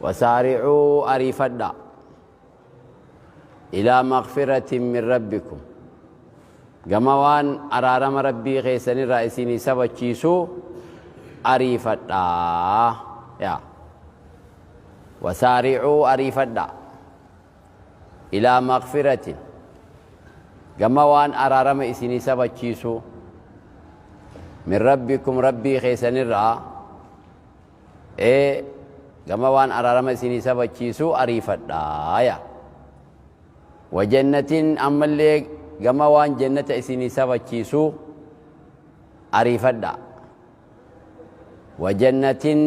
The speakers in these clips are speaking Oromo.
Wasaari'uu ariifadhaa. Ilaa maghfiratin min rabbikum. Gama waan araarama Rabbii keessanirraa isinii sabachiisuu ariifadhaa. Yaa. Wasaari'uu ariifadhaa. Ilaa maghfiratin. Gama waan araarama isinii sabachiisuu min rabbikum Rabbii keessanirraa Ee, gama waan araarama isinii sabachiisuu ariifadhaa yaa. Wa jannatin ammallee gama waan jannata isinii sabachiisuu ariifadhaa. Wa jannatin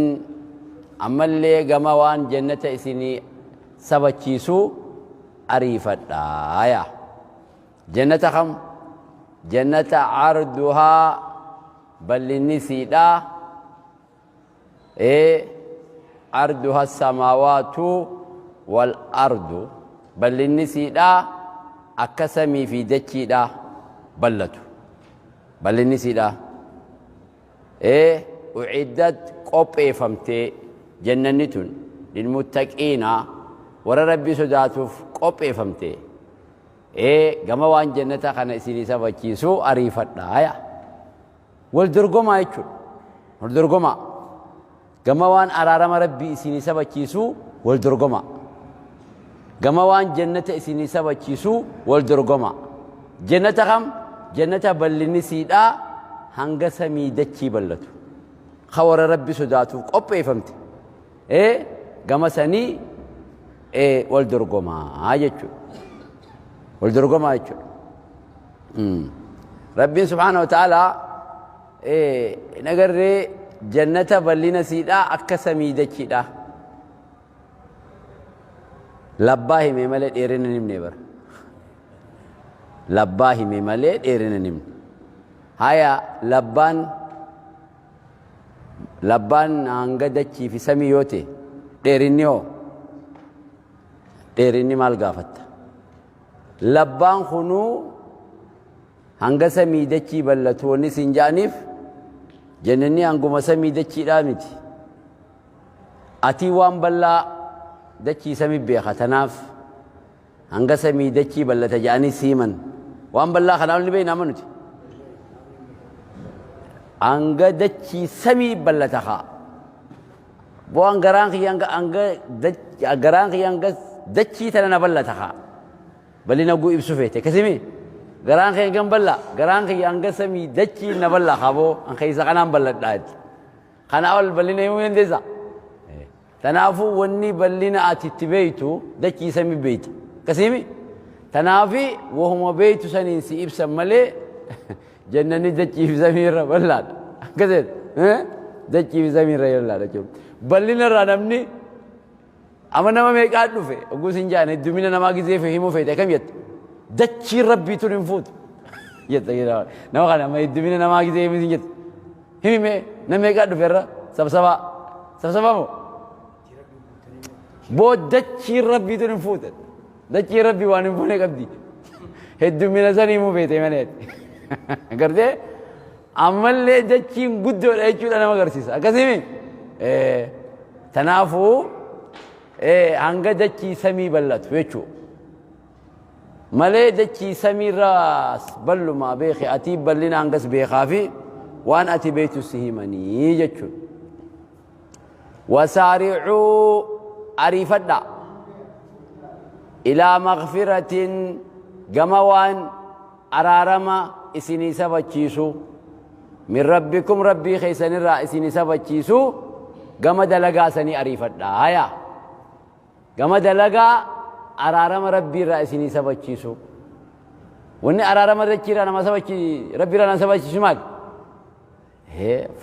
ammallee gama waan jannata isinii sabachiisuu ariifadhaa yaa. Jannata kam? Jannata arduhaa bal'inni siidhaa Ee arduha samaawaatu wal ardu bal'inni siidhaa akka samii fi dachiidhaa ballatu. Bal'inni siidhaa. Ee uciddat qopheeffamtee jannanni tun lilmuttaqiina warra Rabbi sodaatuuf qopheeffamte. Ee gama waan jannata kana isinii sabachiisu ariifadhaa yaa. Wal dorgomaa jechuudha. Wal dorgomaa. Gama waan araarama Rabbii isinii sabachiisuu wal dorgomaa. Gama waan jannata isinii sabachiisuu wal dorgomaa. Jannata kam? Jannata bal'inni siidhaa hanga samii dachii ballatu. Ka warra Rabbi sodaatuuf qopheeffamte. Ee gama sanii ee wal dorgomaa jechuudha. Wal dorgomaa jechuudha. Rabbiin subhaanahu wa ta'aalaa hin agarree jannata bal'ina siidhaa akka samii dachiidhaa. Labbaa hime malee dheerina hin himne bara. Labbaa hime malee dheerina hin himne. Haya labbaan labbaan hanga dachii fi samii yoo ta'e dheerinni hoo dheerinni maal gaafatta? Labbaan kunuu hanga samii dachii ballatu wanni isin ja'aniif jannanni hanguma samii dachiidhaa miti. Atii waan ballaa dachii sami beeka tanaaf hanga samii dachii ballata ja'anii siiman. Waan ballaa kanaa ol ni beekna amma nuti. Hanga dachii samii ballata kaa. Bu'aan garaan kiyya hanga hanga garaan kiyya hanga dachii tana na ballata kaa. Bal'ina guu ibsu feete akkasimi garaan kiyya hangam balla garaan kiyya hanga samii dachii na balla kaa boo an keessa kanaan balladhaa jetti. Kanaa ol bal'ina himuu dandeessaa? Tanaafuu wanni bal'ina ati itti beektu dachii samii beekta. Akkasimi tanaafi wahuma beektu saniin si ibsan malee Jannanni dachii fi samii irra bal'aadha. Akkas jedhe. Dachii fi samii irra bal'aadha jechuudha. Bal'ina irraa namni amma nama meeqaa dhufe oguu sin jaan heddumina namaa gizee fi himuu feete akkam jette? Dachiin rabbii tun hin fuutu. Jette nama kana amma heddumina namaa gizee himuu sin jette. Himi mee nama meeqaa dhufe irra sabsabaa sabsabaa moo? Boo dachiin rabbii tun hin fuute. Dachiin rabbii waan hin fuune qabdi. Heddumina sanii himuu feete malee. Gartee ammallee dachiin guddoodha jechuudha nama agarsiisa. Akkasii Tanaafuu hanga dachii samii bal'atu jechuudha. Malee dachii samiirraas bal'umaa beeki atii bal'ina hangas beekaa fi waan ati beektu si himanii jechuudha. Wasaari'uu ariifadhaa ilaa maghfiratin gama waan araarama isinii sabachiisu min rabbikum rabbii keessanirraa isinii sabachiisu gama dalagaa sanii ariifadhaa yaa gama dalagaa araarama rabbiirraa isinii sabachiisu wanni araarama dachiirraa nama sabachi rabbiirraa nama sabachiisu maali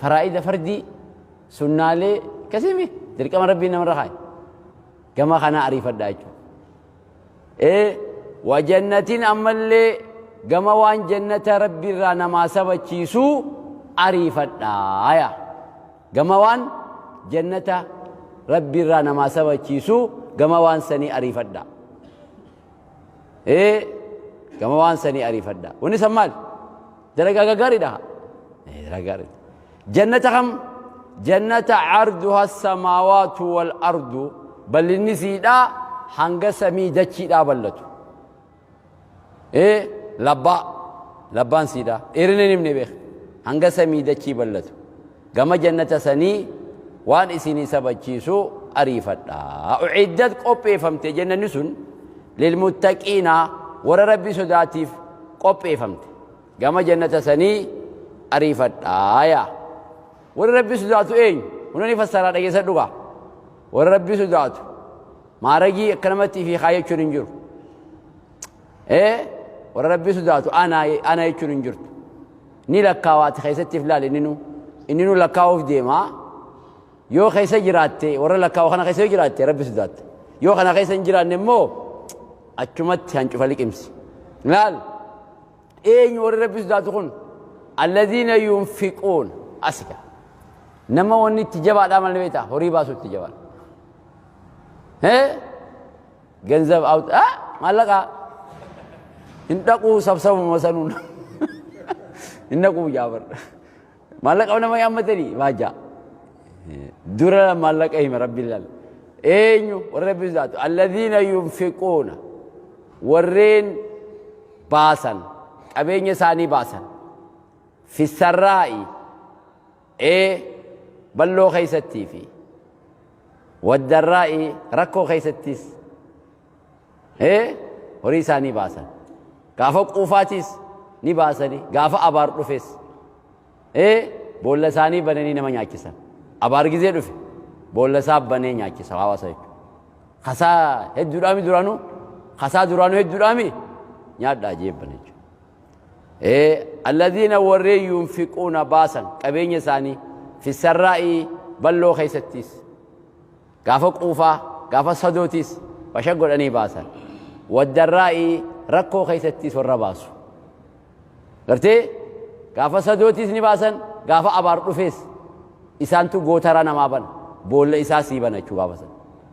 Faraa'ida fardii, sunnaalee akkasii dirqama Rabbiin namarra kaaye. Gama kanaa ariifadhaa jechuudha. Wajannatin ammallee gama waan jannata Rabbiirraa namaa sabachiisuu ariifadhaa yaa. Gama waan jannata Rabbiirraa namaa sabachiisuu gama waan sanii ariifadhaa. Gama waan sanii ariifadhaa. Wanni san maali? Dalagaa gaggaariidha. Dalagaa gaariidha. Jannata kam? Jannata arduha samaawaatu wal ardu. Bal'inni siidhaa hanga samii dachiidhaa bal'atu. Ee labbaa labbaan siidhaa dheerina hin himne beek hanga samii dachii bal'atu. Gama jannata sanii waan isinii sabachiisu ariifadha. Uciddat qopheeffamte jannanni sun lilmuttaqiina warra Rabbi sodaatiif qopheeffamte. Gama jannata sanii ariifadhaa yaa. Warri Rabbi sodaatu eenyu? Hunda ni fassaraa dhageessa dhugaa. Warri Rabbi sodaatu maaragii akka namatti fi kaayyachuun hin jiru. Ee warra Rabbi sodaatu ana ana jechuun hin jirtu. Ni lakkaawaati keessatti if laali inni inni lakkaa'uuf deema. Yoo keessa jiraatte warra lakkaa'u kana keessa yoo jiraatte Rabbi sodaatte. Yoo kana keessa hin jiraanne immoo achumatti hancufa liqimsi. Laal. Eenyu warri Rabbi sodaatu kun? Alladhiina yunfiquun asika. Nama wanni itti jabaadhaa malee beektaa horii baasuu itti jabaadha. Hee? Ganzab out ah maallaqaa hin dhaquu sabsabuma sanuun hin dhaquu jaabar. Maallaqa nama yaammatanii maajaa. Dura maallaqa hima Rabbi laal. Eenyu warra Rabbi sodaatu? Alladhiina yunfiquuna warreen baasan qabeenya isaanii baasan fissarraa'i ee balloo keessattii fi waddarraa'i rakkoo keessattis ee horii isaanii baasan gaafa quufaatiis ni baasanii gaafa abaar dhufes ee boolla isaanii bananii nama nyaachisan abaar gizee dhufe boolla isaa banee nyaachisa hawaasa jechuudha. Kasaa hedduudhaami duraanuu kasaa duraanuu hedduudhaami nyaadhaa jeebban jechuudha. Ee alladhiina warreen yunfiquuna baasan qabeenya isaanii fissarraa'ii balloo keessattis gaafa quufaa gaafa sadootis basha godhanii baasan waddarraa'ii rakkoo keessattis warra baasu. Gartee gaafa sadootis ni baasan gaafa abaar dhufees isaantu gootaraa namaa bana boolla isaa sii bana jechuu gaafa sana.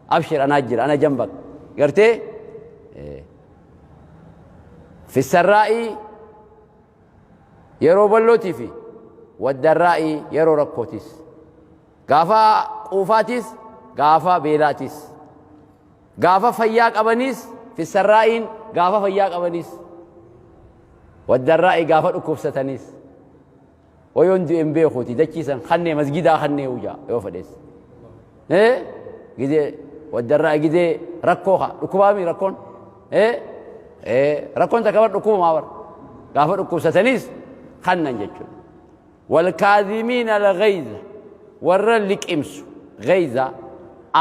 Abshir anaa jira ana jambak gartee fissarraa'ii yeroo ballootii fi waddarraa'ii yeroo rakkootis gaafa quufaatis gaafa beelaatis gaafa fayyaa qabaniis fissarraa'iin gaafa fayyaa qabaniis waddarraa'ii gaafa dhukkubsataniis wayoon du'e hin beekuuti dachiisan kannee masgidaa kannee hujaa yoo fedhes gizee waddarraa gizee rakkoo kaa dhukkubaami rakkoon rakkoon takka bar dhukkubumaa bar gaafa dhukkubsataniis kannan jechuudha. Walkaazimiina alghayza warra liqimsu ghayza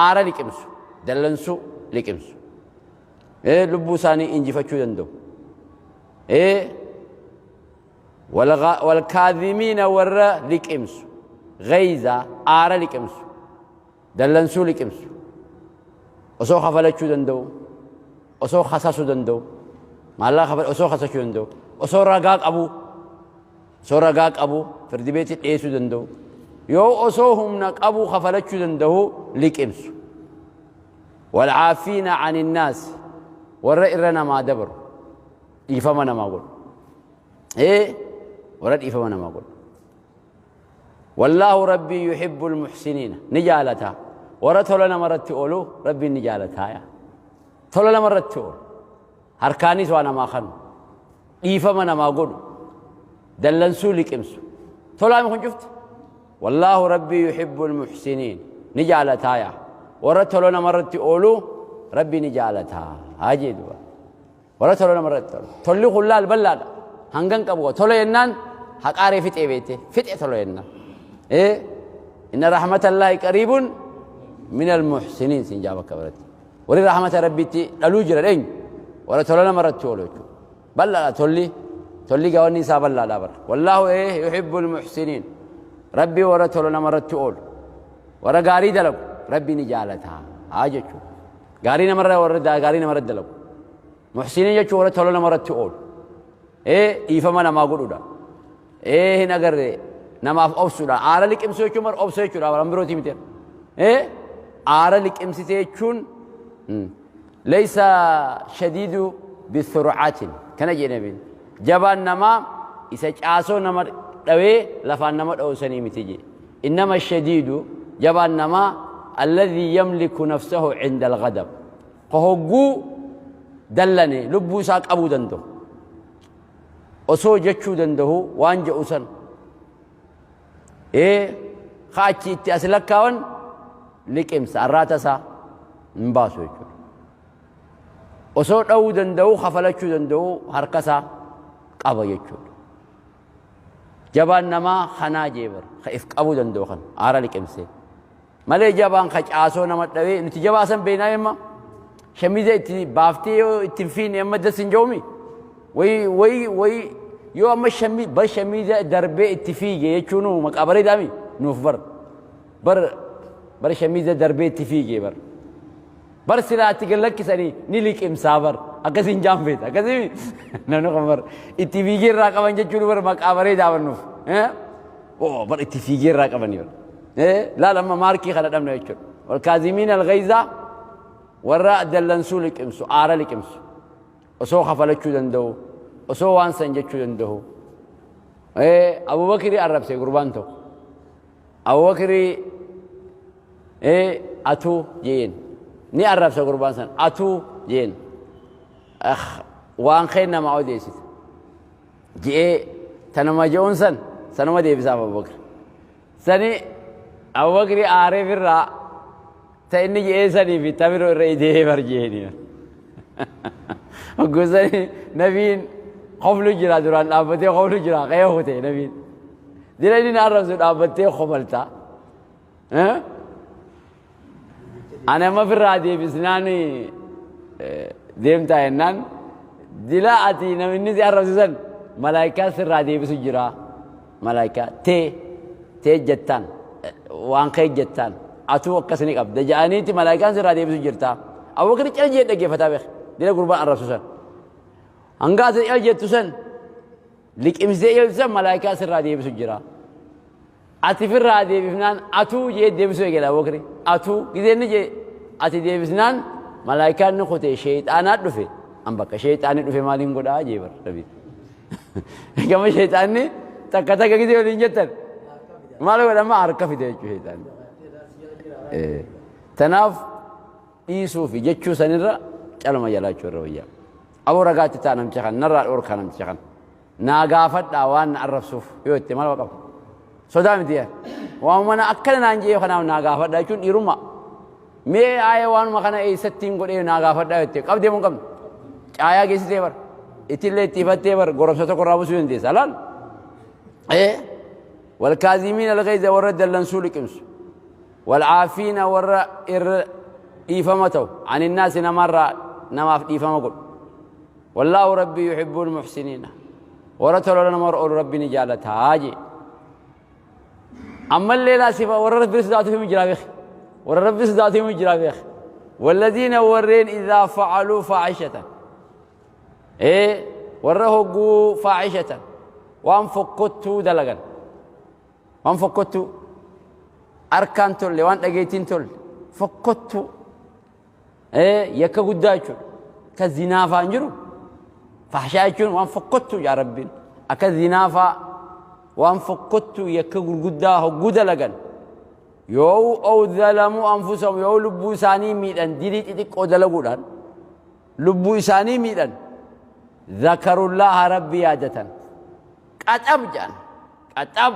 aara liqimsu dallansuu liqimsu lubbuu isaanii injifachuu danda'u. Walkaadhimiina warra liqimsu ghayza aara liqimsu dallansuu liqimsu osoo kafalachuu danda'u osoo kasasuu danda'u maallaqa kafal osoo kasachuu danda'u osoo ragaa qabu osoo ragaa qabu firdi beetti dhiyeessuu danda'u yoo osoo humna qabu kafalachuu danda'u liqimsu walcaafiina ani innaas warra irra namaa dabaru dhiifama namaa godhu Ee warra dhiifama namaa godhu. Wallaahu rabbii yuhibbul muhsiniina ni jaalata. Warra tola namarratti oolu rabbiin ni jaalata. Yaa. Tola namarratti oolu. Harkaanis waa namaa kanu. Dhiifama namaa godhu. Dallansuu liqimsu. Tolaami kun cufti. Wallaahu rabbii yuhibbul muhsiniin ni jaalata. Yaa. Warra tola namarratti oolu rabbii ni jaalata. Haa jedhu. Warra tola namarratti tolu. Tolli kun laal bal'aadha. Hangan qabu tola jennaan haqaaree fixee beekte. Fixe tola jennaan. Ee inna rahmatallahi qariibun minal muhsiniin siin jaa bakka biratti. Warri rahmata rabbiitti dhaluu jira eenyu? Warra tola namarratti oolu jechuudha. Bal'aadha tolli. Tolli gawanni isaa bal'aadha bara. Wallaahu ee yuhibbul muhsiniin. Rabbi warra tola namarratti oolu. Warra gaarii dalagu rabbi ni jaalata. Haa jechuudha. Gaarii namarra warra gaarii namarratti dalagu. Muhsiniin jechuun warra tola namarratti oolu. Ee dhiifama namaa godhuudha. Ee hin agarre namaaf obsuudha. Aara liqimsuu jechuun bar obsa jechuudha. Waan birootii miti. Ee aara liqimsite jechuun leeysa shadiidu bisur'aatin kana jedhe nabiin. Jabaan namaa isa caasoo nama dhawee lafaan nama dha'u sanii miti jedhe. Innama shadiidu jabaan namaa Alladhii yamliku nafsahu cinda alghadab. Ka hogguu dallane lubbuu isaa qabuu danda'u. Osoo jechuu danda'u waan je'u san. Ee ka achi itti as lakkaawan liqimsa arraata isaa hin baasu jechuudha. Osoo dha'uu danda'u kafalachuu danda'u harka isaa qaba jechuudha. Jabaan namaa kanaa jee bar ka if qabuu danda'u kan aara liqimsee. Malee jabaan ka caasoo nama dhawee nuti jabaa san beeknaa yemma shamiza itti baaftee yoo itti hin fiine amma das hin ja'umi. Wayi wayi wayi yoo amma shami bar shamiza darbee itti fiige jechuun maqaa bareedaami nuuf bar bar bar shamiza darbee itti fiige bar. Bar silaa itti gad lakkisanii ni liqimsaa bar. Akkasiin jaan feeta. Akkasii namni kun bar itti fiigee irraa qaban jechuun bar maqaa bareedaa bar nuuf. Oo bar itti fiigee irraa qabanii bar. Laal amma maarkii kana dhabna jechuudha. Walkaazimiin algayzaa warra dallansuu liqimsu aara liqimsu. Osoo kafalachuu danda'u osoo waan san jechuu danda'u. Abubakrii arrabse gurbaan tokko. Abubakrii Ee atuu jeen. Ni arrabsa gurbaan san. Atuu jeen. Waan kee namaa odeessita. Je'ee tanuma je'uun san sanuma deebisaaf Abubakri. Sani Abubakri aaree firraa ta inni je'ee sanii fi ta biroo irra idee bar jeeni. Hogguu sani nabiin koflu jira duraan dhaabbatee koflu jira qe'ee kute nabiin. Dira inni na arrabsu dhaabbattee kofalta. Ani amma firraa deebisnaan deemtaa jennaan dila ati namni si arrabsisan malaayikaa sirraa deebisu jira. Malaayikaa tee tee jettaan waan kee jettaan atuu akkas ni qabda jedhaniiti malaayikaan sirraa deebisu jirta. Abubakar cal jee dhaggeeffataa beek dila gurbaan arrabsu san. Hanga ati cal jettu san liqimsee jettu san malaayikaa sirraa deebisu jira. Ati firraa deebifnaan atuu jee deebisuu eegale Abubakri. Atuu gizee inni jee ati deebisnaan malaayikaan ni kute sheexaanaa dhufe. An bakka sheexaanni dhufe maaliin godhaa jee bar nabi. Gama sheexaanni takka takka gizee waliin jettan maal godhama harka fide jechuu sheexaanni. Tanaaf dhiisuu fi jechuu sanirra caluma jalaachuu irra wayyaa. Aboo ragaatti ta'a namticha kan narraa dhoorkaa namticha kan. Naa gaafadhaa waan na arrabsuuf yoo jette maal qaba? Sodaa miti yaa. Waanuma na akkana naan jee kanaaf naa gaafadhaa jechuun dhiirummaa. Mee aayee waanuma kana eessattiin godhee naa gaafadhaa jette qabdee moo hin qabne? Caayaa geessitee bar. Ittillee itti ifattee bar goromsa tokko irraa busuu dandeessa. Laal. Ee walkaazimiin algayza warra dallansuu liqimsu. Walcaafiina warra irra dhiifama ta'u. Aninnaasi namarraa namaaf dhiifama godhu. Wallaahu Rabbi yuhibbuul muhsiniina. Warra tola nama warra oolu Rabbi ni jaalataa jee. Ammallee laa sifa warra Rabbi sodaatu himu jira beek. Warra Rabbi sodaatu himu jira beek. Walladiina warreen idhaa facaluu faahishatan. Ee warra hogguu faahishatan waan fokkottuu dalagan. Waan fokkottuu harkaan tolle waan dhageettiin tolle fokkottuu. Yakka guddaa jechuudha. Akka zinaa fa'aa hin jiru. Fahshaa jechuun waan fokkottuu jaa Rabbiin. Akka zinaa fa'aa waan fokkottuu yakka gurguddaa hogguu dalagan. Yoo ow zalamuu anfusahum yoo lubbuu isaanii miidhan dilii xixiqqoo dalaguudhaan lubbuu isaanii miidhan zakarullaaha Rabbi yaadatan. Qaxab jedhan. Qaxab.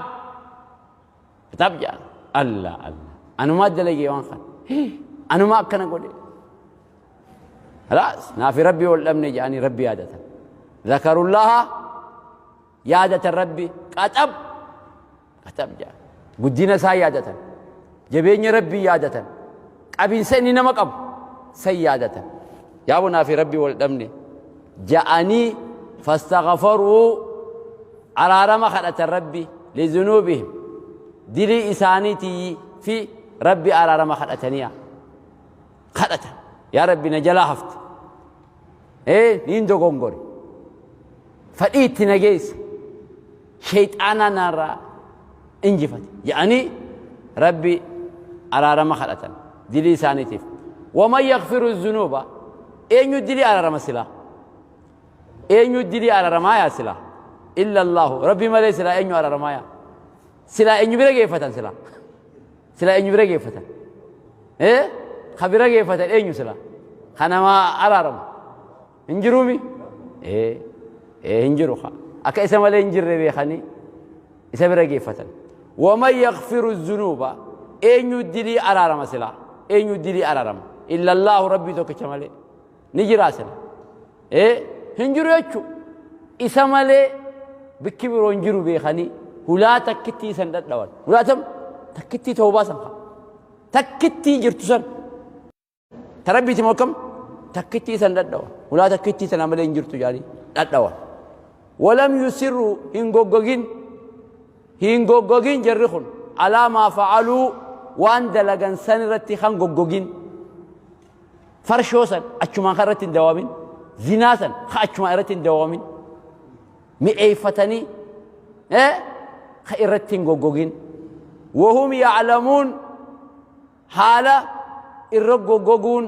Kitaab jedhan. Allah Allah. Anumaa dalagee waan kana. Anumaa akkana godhe. Khalaas naafi rabbi wal dhabne jedhanii rabbi yaadatan. Zakarullaha yaadatan rabbi qaxab qaxab jedhan. Guddina isaa yaadatan. Jabeenya rabbii yaadatan. Qabiinsa inni nama qabu san yaadatan. Yaaboo naafi rabbi wal dhabne ja'anii fastaghfaruu araarama kadhatan rabbi lizunuubihim dilii isaaniitii fi rabbi araarama kadhataniya kadhatan yaa rabbi na jalaa hafte ee niin dogongore fadhii itti na geesse sheyxaanaa naarraa injifate jedhanii rabbi araarama kadhatan dilii isaaniitiif waman yakfiru zunuuba eenyu dilii araarama silaa Eenyu dilii araramaa yaa silaa? Illa Allahu. Rabbi malee silaa eenyu araramaa yaa? Silaa eenyu bira geeffatan silaa? Silaa eenyu bira geeffatan? Ka bira geeffatan eenyu sila? Ka namaa araaramu hin jiruumi? Hin jiru ka. Akka isa malee hin jirre beekanii isa bira geeffatan. Waman yaghfiru zunuuba, eenyu dilii araarama sila? Eenyu dilii araarama? Illallaahu, Rabbii tokkicha malee. Ni jiraa sila? Hin jiru jechuu. Isa malee bikki biroo hin jiru beekanii hulaa takkittii isan dhadhawan. Hulaa tam takkittii toobaa san takkittii jirtu san ta Rabbiiti moo akkam takkittii isan dhadhawan. Hulaa takkittii tana malee hin jirtu jaanii dhadhawan. Walam yusirru, hin goggogin, hin goggogin jarri kun, alaa maa fa'aluu, waan dalagan san irratti kan goggogin. Farshoo san achumaan kan irratti hin dawaamin, zinaa san kan achumaan irratti hin dawaamin, mi'eeffatanii kan irratti hin goggogin. Wahum ya'lamuun, haala irra goggoguun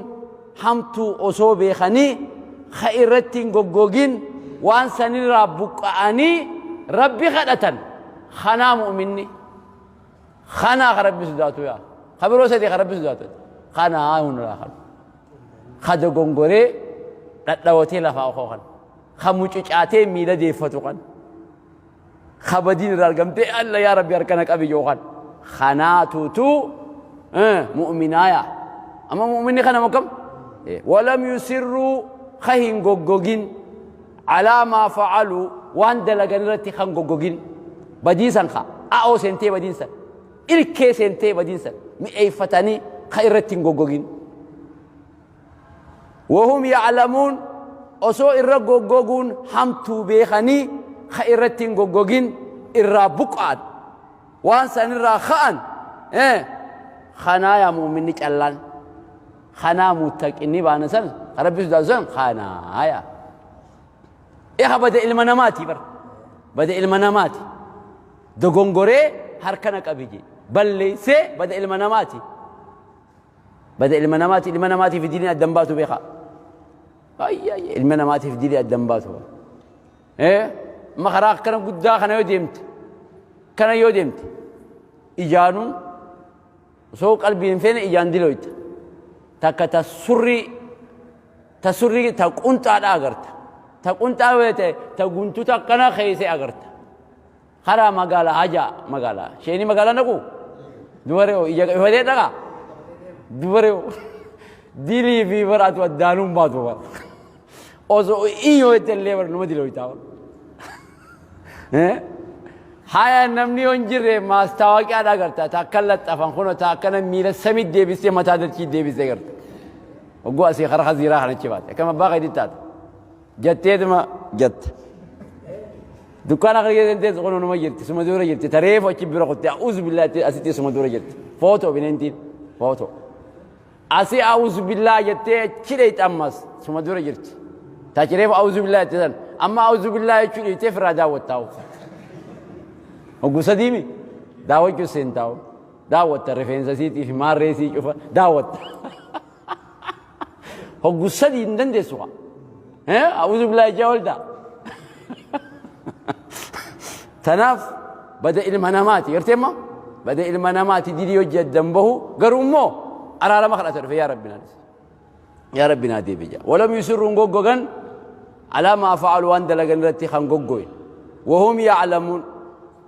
hamtuu osoo beekanii kan irratti hin goggogin, waan sanirraa buqqa'anii Rabbi kadhatan. Kanaa mu'minni, kanaa ka Rabbi sodaatu yaa ka biroo sadii ka Rabbi sodaatu kanaa hundaa kan ka dogongoree dhadhawatee lafaa okoo kan ka mucucaatee miila deeffatu kan ka badiin irraa argamtee alla yaa Rabbi harkana qabi yoo kan kanaatutu mu'minaa yaa. Amma mu'minni kana makam walam yusirruu, ka hin goggogin, alaa maa fa'aluu, waan dalagan irratti kan goggogin. Badiisan ka a'oo seentee, badiinsan ilkee seentee, badiinsan mi'eeffatanii ka irratti hin goggogin. Wahum ya'lamuun, osoo irra goggoguun hamtuu beekanii ka irratti hin goggogin, irraa buqqa'an, waan san irraa ka'an. Kanaa yaa mu'minni callaan, kanaa muttaqinni baana san ka Rabbi sodaatu san kanaa yaa. Eha bada ilma namaati bar, bada ilma namaati dogongoree harkana qabi je balleessee, bada ilma namaati, bada ilma namaati. Ilma namaatiif diliin addan baatu beekaa. Ilma namaatiif dilii addan baatu. Amma karaa akkana guddaa kana yoo deemte, kana yoo deemte, ijaanuun osoo qalbiin hin feene ijaan diloyta. Takka ta surrii, ta surrii ta qunxaadha agarta. Ta qunxaa yoo ta'e ta guntuta akkana keessa agarta. Karaa magaalaa hajaa magaalaa isheenii magaalaa naqu dubaree ija ifatee dhaqa dubaree dilii fi baraatu addaanuun baatu bara. Osoo iyyoo itti illee bara numa diloytaa bara. Haya namni yoo hin jirre maastaawaqiyaadha agarta. Ta akka laxxafan kun ta akkana miila samii deebisee mataa dachii deebisee agarta. Hogguu asii karaa haziiraa kana achi baate. Akkam abbaa keetii taata. Jetteetuma jetta. Dukkaana kana keessa teessu kun numa jirti. Suma dura jirti. Ta reefu achi bira kutte. A'uuzu billaahi asitti suma dura jirti. Footoo bineentiin. Footoo. Asii a'uuzu billaa jettee achi dheeyxe ammas suma dura jirti. Ta achi reefu a'uuzu billaa jette san. Amma a'uuzu billaa jechuu dhiiftee firraa daawwattaa'u. Hogguu sadiimi daawwachuu seentaa'u. Daawwatta rifeensa siitii fi maarree sii cufa daawwatta. Hogguu sadii hin dandeessu kaa. A'uuzu billaa jechaa ooltaa. Tanaaf bada ilma namaati. Gartee immoo bada ilma namaati dilii hojii addan bahu, garuu immoo araarama kadhata dhufe, yaa Rabbi naa yaa Rabbi naa deebi jaa. Walam yusirruun goggogan, alaa maa fa'alu, waan dalagan irratti kan goggoyin. Wahum ya'lamuun,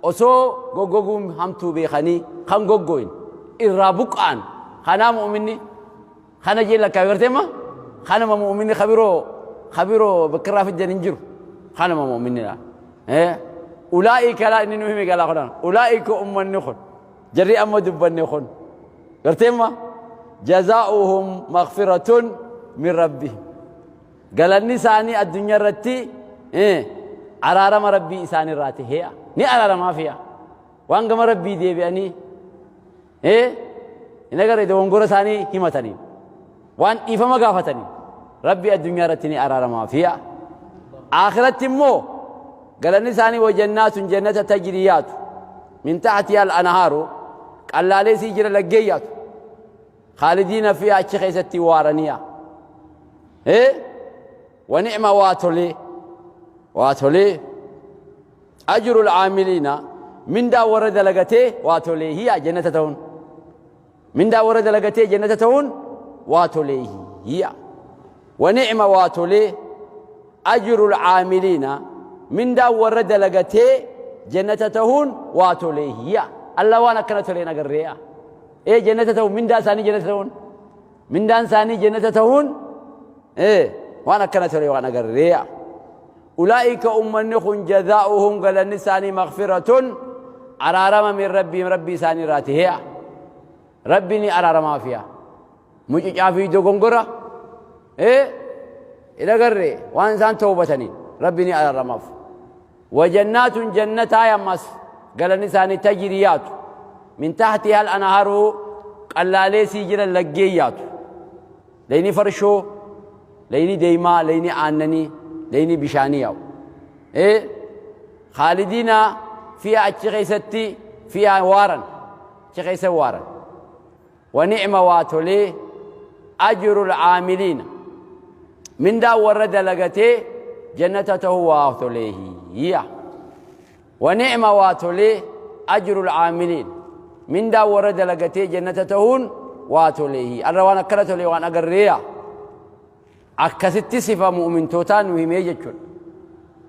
osoo goggoguun hamtuu beekanii kan goggoyin, irraa buqqa'an. Kanaa mu'minni kana jee lakkaa. Gartee immoo kanuma mu'minni kabiroo kabiroo bakka irraa fiddan hin jiru. Kanuma mu'minni laa. Ulaa'ika laa inni nu hime galaa kudhan. Ulaa'ika, ummanni kun jarri amma dubbanne kun, gartee immoo jazaa'uhum maghfiratun min rabbihim, galanni isaanii addunyaa irratti araarama Rabbii isaanii irraa tahee ni araaramaa fi'a. Waan gama Rabbii deebi'anii hin agarre, dogongora isaanii himatanii waan dhiifama gaafatanii Rabbii addunyaa irratti ni araaramaa fi'a. Akhiratti immoo galanni isaanii wajannaatun, jannata, tajrii yaatu, min tahtiha al-anhaaru, qallaalee sii jira laggee yaatu, khaalidiina fiha, achi keessatti waaraniya. Wa ni'ma, waa tolee, waa tolee, ajrul caamiliina, mindaa warra dalagatee waa tolee hiya jannata ta'uun. Mindaa warra dalagatee jannata ta'uun waa toleeyya. Wa ni'ma waa tolee ajrul caamiliina, mindaa warra dalagatee jannata ta'uun waa toleeyya. Allah waan akkana toleen agarreeya. Ee, jannata ta'uun, mindaa isaanii jannata ta'uun, mindaan isaanii jannata ta'uun, ee, waan akkana tolee waan agarreeya. Ulaa'ika ummanni kun jazaa'uhum galanni isaanii maghfiratun araarama min rabbiim rabbii isaanii irraa tahee'a. Rabbi ni araaramaafiya. Mucicaa fi dogongora ee hin agarre waan isaan toobataniin rabbi ni araaramaaf. Wajannaatun jannataa ammas galanni isaanii tajrii yaatu. Min tahtihaa al-anhaaru qallaalee sii jiran laggeen yaatu. Layni farshoo, layni deemaa, layni aannanii, layni bishaanii yaa'u. Ee khaalidiina fiihaa achi keessatti fiihaa waaran, achi keessa waaran. Wa ni'ma waa tolee ajrul caamiliina. Mindaan warra dalagatee jannata ta'uu waa tolee hiya. Wa ni'ma waa tolee ajrul caamiliin. Mindaan warra dalagatee jannata ta'uun waa tolee. Arra waan akkana tolee waan agarreeya. Akkasitti sifa mu'mintootaa nu himee jechuudha.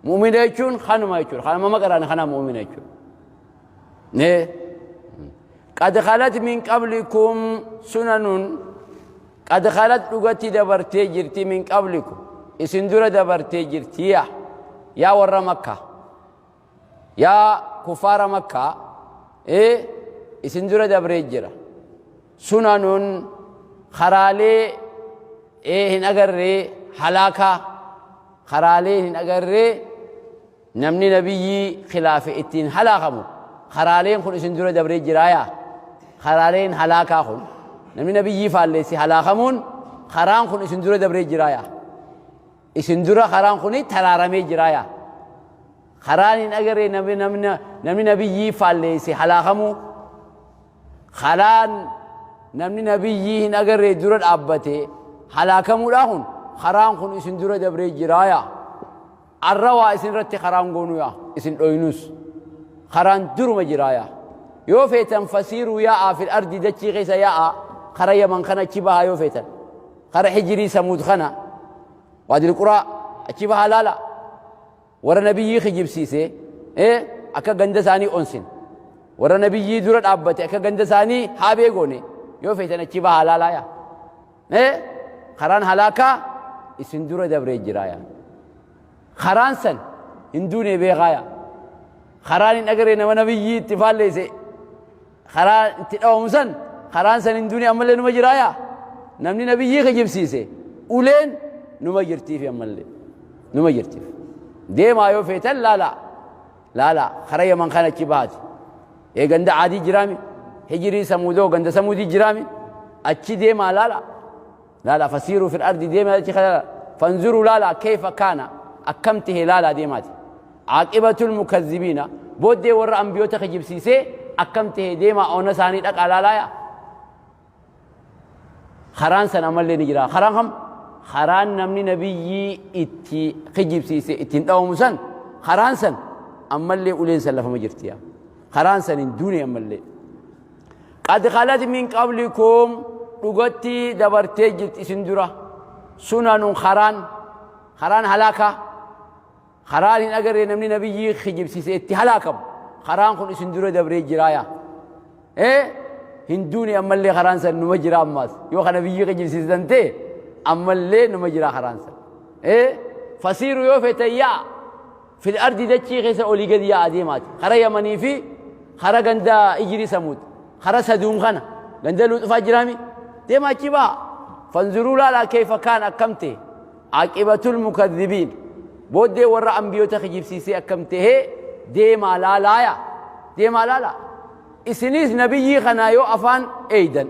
Mu'mina jechuun kanuma jechuudha. Kanuma maqaraan kana mu'mina jechuudha. Nee. Qad khalat min qablikum sunanun, qad khalat dhugatti dabartee jirti, min qablikum isin dura dabartee jirti. Yaa warra Makkaa, yaa kufaara Makkaa, ee isin dura dabree jira sunanun karaalee ee hin agarree halaakaa, karaalee hin agarree namni nabiyyii khilaafe ittiin halaakamu. Karaaleen kun isin dura dabree jiraayaa. Karaaleen halaakaa kun, namni nabiyyii faalleessi halaakamuun, karaan kun isin dura dabree jiraayaa. Isin dura karaan kun taraaramee jiraayaa. Karaan hin agarree namni nabiyyii faalleessi halaakamuu, karaan namni nabiyyii hin agarree dura dhaabbate halaakamuudha kun, karaan kun isin dura dabree jiraayaa. Arra waa isin irratti karaan goonuyaa isin dhoynus karaan duruma jiraayaa. Yoo feetan fasiiruu yaa'aa fil ardi dachii keessa yaa'aa, kara Yaman kana achi bahaa, yoo feetan kara Hijirii Samuud kana Waadil Quraa achi bahaa laala. Warra nabiyyii kijibsiise ee akka ganda isaanii onsin, warra nabiyyii dura dhaabbate akka ganda isaanii haabee goone, yoo feetan achi bahaa laalaa yaa. Ee karaan halaakaa isin dura dabree jiraayaa. Karaan san hin duune beekaaya. Karaan hin agarree nama nabiyyii itti faalleesse karaa itti dhawamu san, karaan san hin duune, ammallee numa jiraaya. Namni nabiyyii kijibsiise uleen numa jirtiif, ammallee numa jirtiif. Deemaa yoo feetan laala laala kara Yaman kana achi bahaati. Ee ganda Caadii jiraami, Hijirii Samuudoo ganda Samuudii jiraami, achi deemaa laala. Laala fasiiruu fil ardi deemaa achi kana fanzuruu laala kayfa kaana akkam tahe laala deemaati. Caaqibatul mukazzibiina booddee warra ambiyoota kijibsiisee akkam tahe deemaa ona isaanii dhaqaa laalaaya. Karaan san ammallee ni jira. Karaan kam? Karaan namni nabiyyii itti kijibsiise ittiin dhawamu san, karaan san ammallee uleen san lafama jirti. Karaan san hin duune ammallee. Qad khalat min qablikum dhugatti dabartee jirti isin dura sunanun karaan halaakaa, karaan hin agarree namni nabiyyii kijibsiise itti halaakamu, karaan kun isin dura dabree jiraaya. Ee hin duune ammallee, karaan san numa jira ammaas. Yoo kana biyyii kijibsiisan ta'e ammallee numa jira karaan san. Ee fasiiru yoo feetan yaa fil ardi dachii keessa olii gadi yaa adeemaati. Kara Yamanii fi kara ganda Ijrii Samuud, kara Saduum kana ganda Luuxufaa jiraami deema achi ba'a. Fanzuruu laalaa keeyfa kaan akkam ta'e caaqibatul mukadhibiin booddee warra ambiyoota kijibsiisee akkam ta'e deemaa laalaaya, deemaa laalaa. Isinis nabiyyii kanaa yoo afaan eeydan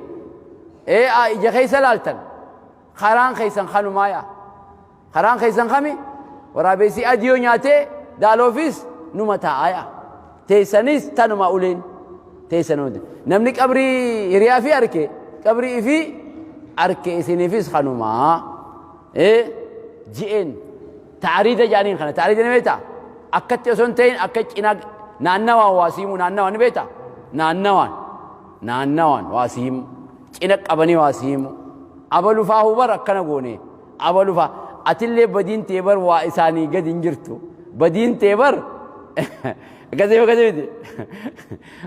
ee ija keessa laaltan karaan keessan kanumaaya. Karaan keessan kami? Waraabessi adii yoo nyaatee daaloofis numa taa'aya. Teessanis tanuma uleen teessan hundi. Namni qabrii hiriyaa fi arke qabrii ifii arke isiniifis kanumaa. Ee ji'een taariida jedhaniin kana taariida ni beektaa? Akkatti osoo hin ta'in akka cinaa naannawaan waa siimu, naannawaan ni beektaa? Naannawaan waa siimu. Cina qabanii waa si himu. Abalu faahu bar akkana goone. Abalu faa atillee badiin tee bar waa isaanii gadi hin jirtu. Badiin tee bar akkasii akkasii miti.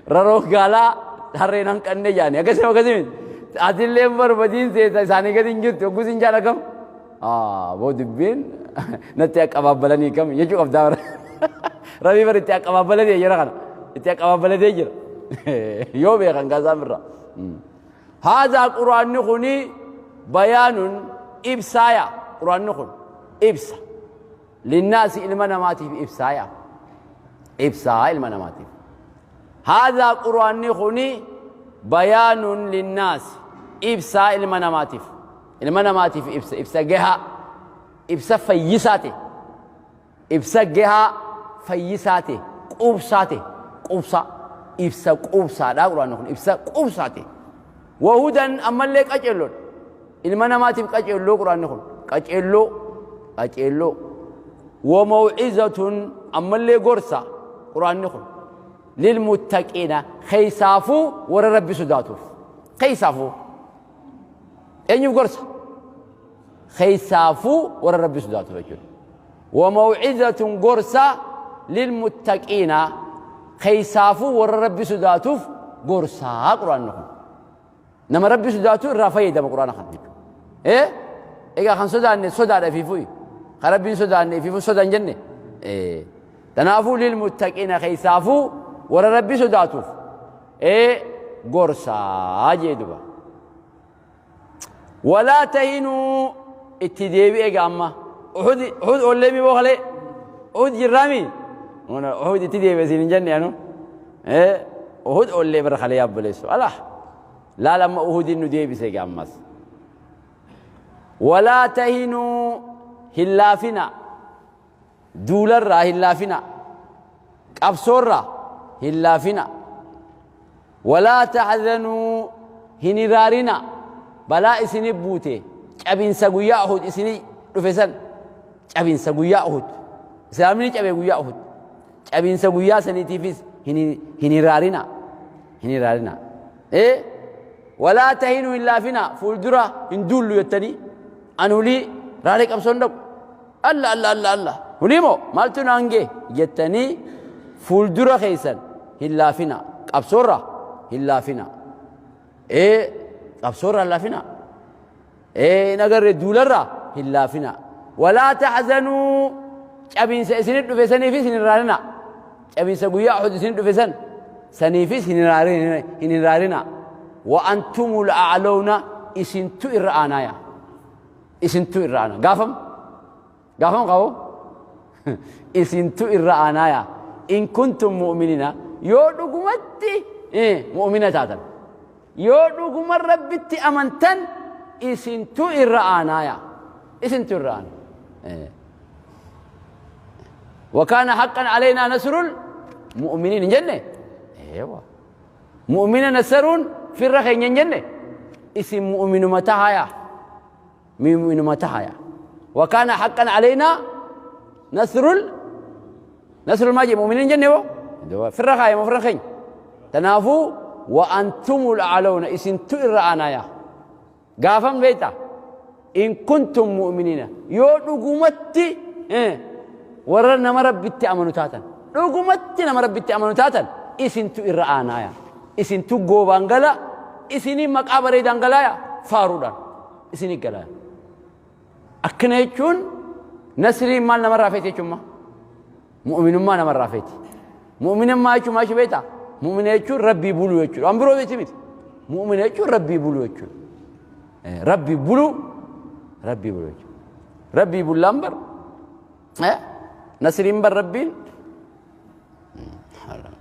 Raroo gaalaa harreen hanqanne jaani akkasii akkasii miti. Atillee bar badiin tee isaanii gadi hin jirtu. Yoggus hin jaan akkam. Boo dubbiin natti aqabaabbalanii kam jechuu qabdaa bara. Rabii bar itti aqabaabbalatee jira kana. Itti aqabaabbalatee jira. Yoo beekan gaasaan birraa. Haadhaa quraanni kuni bayaanun ibsaaya. Quraanni kun ibsa. Linnaasi ilma namaatiif ibsaaya. Ibsaa ilma namaatiif. Haadhaa quraanni kuni bayaanun linnaasi ibsaa ilma namaatiif. Ilma namaatiif ibsa. Ibsa gahaa. Ibsa fayyisaa ta'e. Ibsa gahaa fayyisaa ta'e. Quubsaa ta'e. Quubsaa. Ibsa quubsaadha quraanni kun. Ibsa quubsaa ta'e. Wahudan ammallee qaceelloodha. Ilma namaatiif qaceelloo quraanni kun. Qaceelloo. Qaceelloo. Wamaw'izatun ammallee gorsa quraanni kun. Lilmuttaqiina keessaafuu warra rabbi sodaatuuf. Keessaafuu. Eenyuuf gorsa? Keessaafuu warra rabbi sodaatu jechuudha. Wamaw'izatun gorsa lilmuttaqiina keessaafuu warra rabbi sodaatuuf gorsaa quraanni kun. Nama rabbi sodaatu irraa fayyadama quraana kana jechuudha. Ee egaa kan sodaanne sodaadha ifiifuu kan rabbiin sodaanne ifiifuu soda hin jenne. Ee kanaafuu lilmuttaqiina keessaafuu warra rabbi sodaatuuf ee gorsaa jee duba. Walaa tahinuu itti deebi'e egaa amma. Uhud Uhud oollee mi boo kalee? Uhud jirraami? Uhud itti deebi'e siin hin jenne anu. Ee Uhud oollee bara kalee yaabboleessu. Alah laal amma Uhudin nu deebise egaa ammas. Walaa tahinuu hin laafina. Duularraa hin laafina. Qabsoorraa hin laafina. Walaa tahzanuu hin hiraarina. Balaa isini buute cabinsa guyyaa Uhud isini dhufe san cabinsa guyyaa Uhud. Islaamni cabe guyyaa Uhud. Cabinsa guyyaa saniitiifis hin hiraarina. Hin hiraarina. Ee walaa tahinuu hin laafina fuuldura hin duullu jettanii anulii raalee qabsoon dhaqu. Alla alla alla alla hunii moo maaltu naan gee jettanii fuuldura keessan hin laafina qabsoorra hin laafina. Ee qabsoorra hin laafina. Ee hin agarre duularra hin laafina. Walaa tahzanuu cabinsa isinit dhufe saniifis hin raarina. Cabinsa guyyaa Uhud isinit dhufe san saniifis hin raarina. Wa antumul a'lawna isintu irra aanaaya. Isintu irra aana. Gaafam? Gaafam qabu? Isintu irra aanaaya. In kuntum mu'minina yoo dhugumatti mu'mina taatan. Yoo dhuguma rabbitti amantan isintu irra aanaaya. Isintu irra aana. Wakaana haqqan alaynaa nasrul mu'miniin hin jenne? Eewa. Mu'mina nassaruun firra keenya hin jenne? Isin mu'minuma tahaya. Mu'minuma tahaya. Wakaana haqqan alaynaa nasrul nasrul maa jee mu'miniin jenne boo? Firra kaaya moo firra keenya? Tanaafuu wa antumul a'lawna isintu irra aanaya. Gaafam beekta? In kuntum mu'miniina yoo dhugumatti warra nama rabbitti amanu taatan dhugumatti nama rabbitti amanu taatan isintu irra aanaaya. Isintu goobaan gala isinii maqaa bareedaan galaaya faaruudhaan isinii galaaya. Akkana jechuun nasriin maal namarraa feeti jechuun maa? Mu'minummaa namarraa feeti. Mu'minummaa jechuun maal jechuu beektaa? Mu'mina jechuun rabbii buluu jechuudha. Waan biroo miti miti. Mu'mina jechuun rabbii buluu jechuudha. Rabbii buluu rabbii buluu jechuudha. Rabbii bullaan bar nasriin bar rabbiin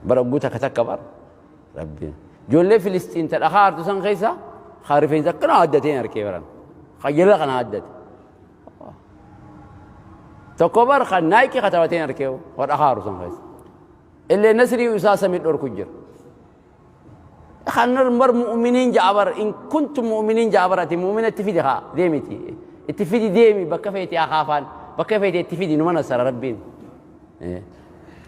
bara guuta takka takka bar rabbiin. Ijoollee Filistiin ta dhakaa hartu san keessa haa rifeensa akkana addateen harkee baran. Qayyala kana addate. Tokko bar kan Nike katabateen harkee wa dhakaa haru san keessa. Illee nasrii isaa samii dhorku jira. Kan bar mu'miniin ja'a bar in kuntum mu'miniin ja'a bar ati mu'mina itti fidi haa deemiti. Itti fidi deemi bakka feete haa kaafaan bakka feete itti fidi numa nasara rabbiin.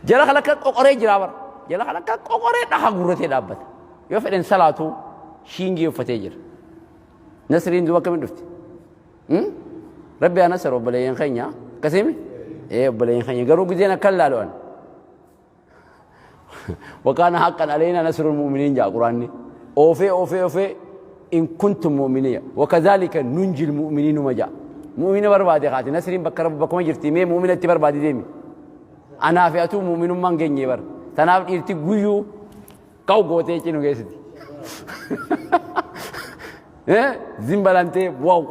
Jala kan akka qoqoree jira bar. Jala kan akka qoqoree dhahaa gurratee dhaabbata. Yoo fedhan salaatu shiingii uffatee jira. Nasriin duuba akkamiin dhufti? Rabbi haa nasaru obboleeyyan keenya. Akkasiimi? Ee, obboleeyyan keenya garuu gizeen akkan laalu an. Wakaana haqqan aleynaa nasrul mu'miniin jaa Quraanni. Oofee oofee oofee in kuntum mu'miniya. Wakazaalika nunjil mu'miniinuma jaa. Mu'mina barbaade kaati nasriin bakka rabbi bakkuma jirti mee mu'mina itti barbaade deemi. Anaa fi atuu mu'minummaan geenyee bar. Tanaaf dhiirti guyyuu qaw gootee cinu geessiti. Zimbalantee waw.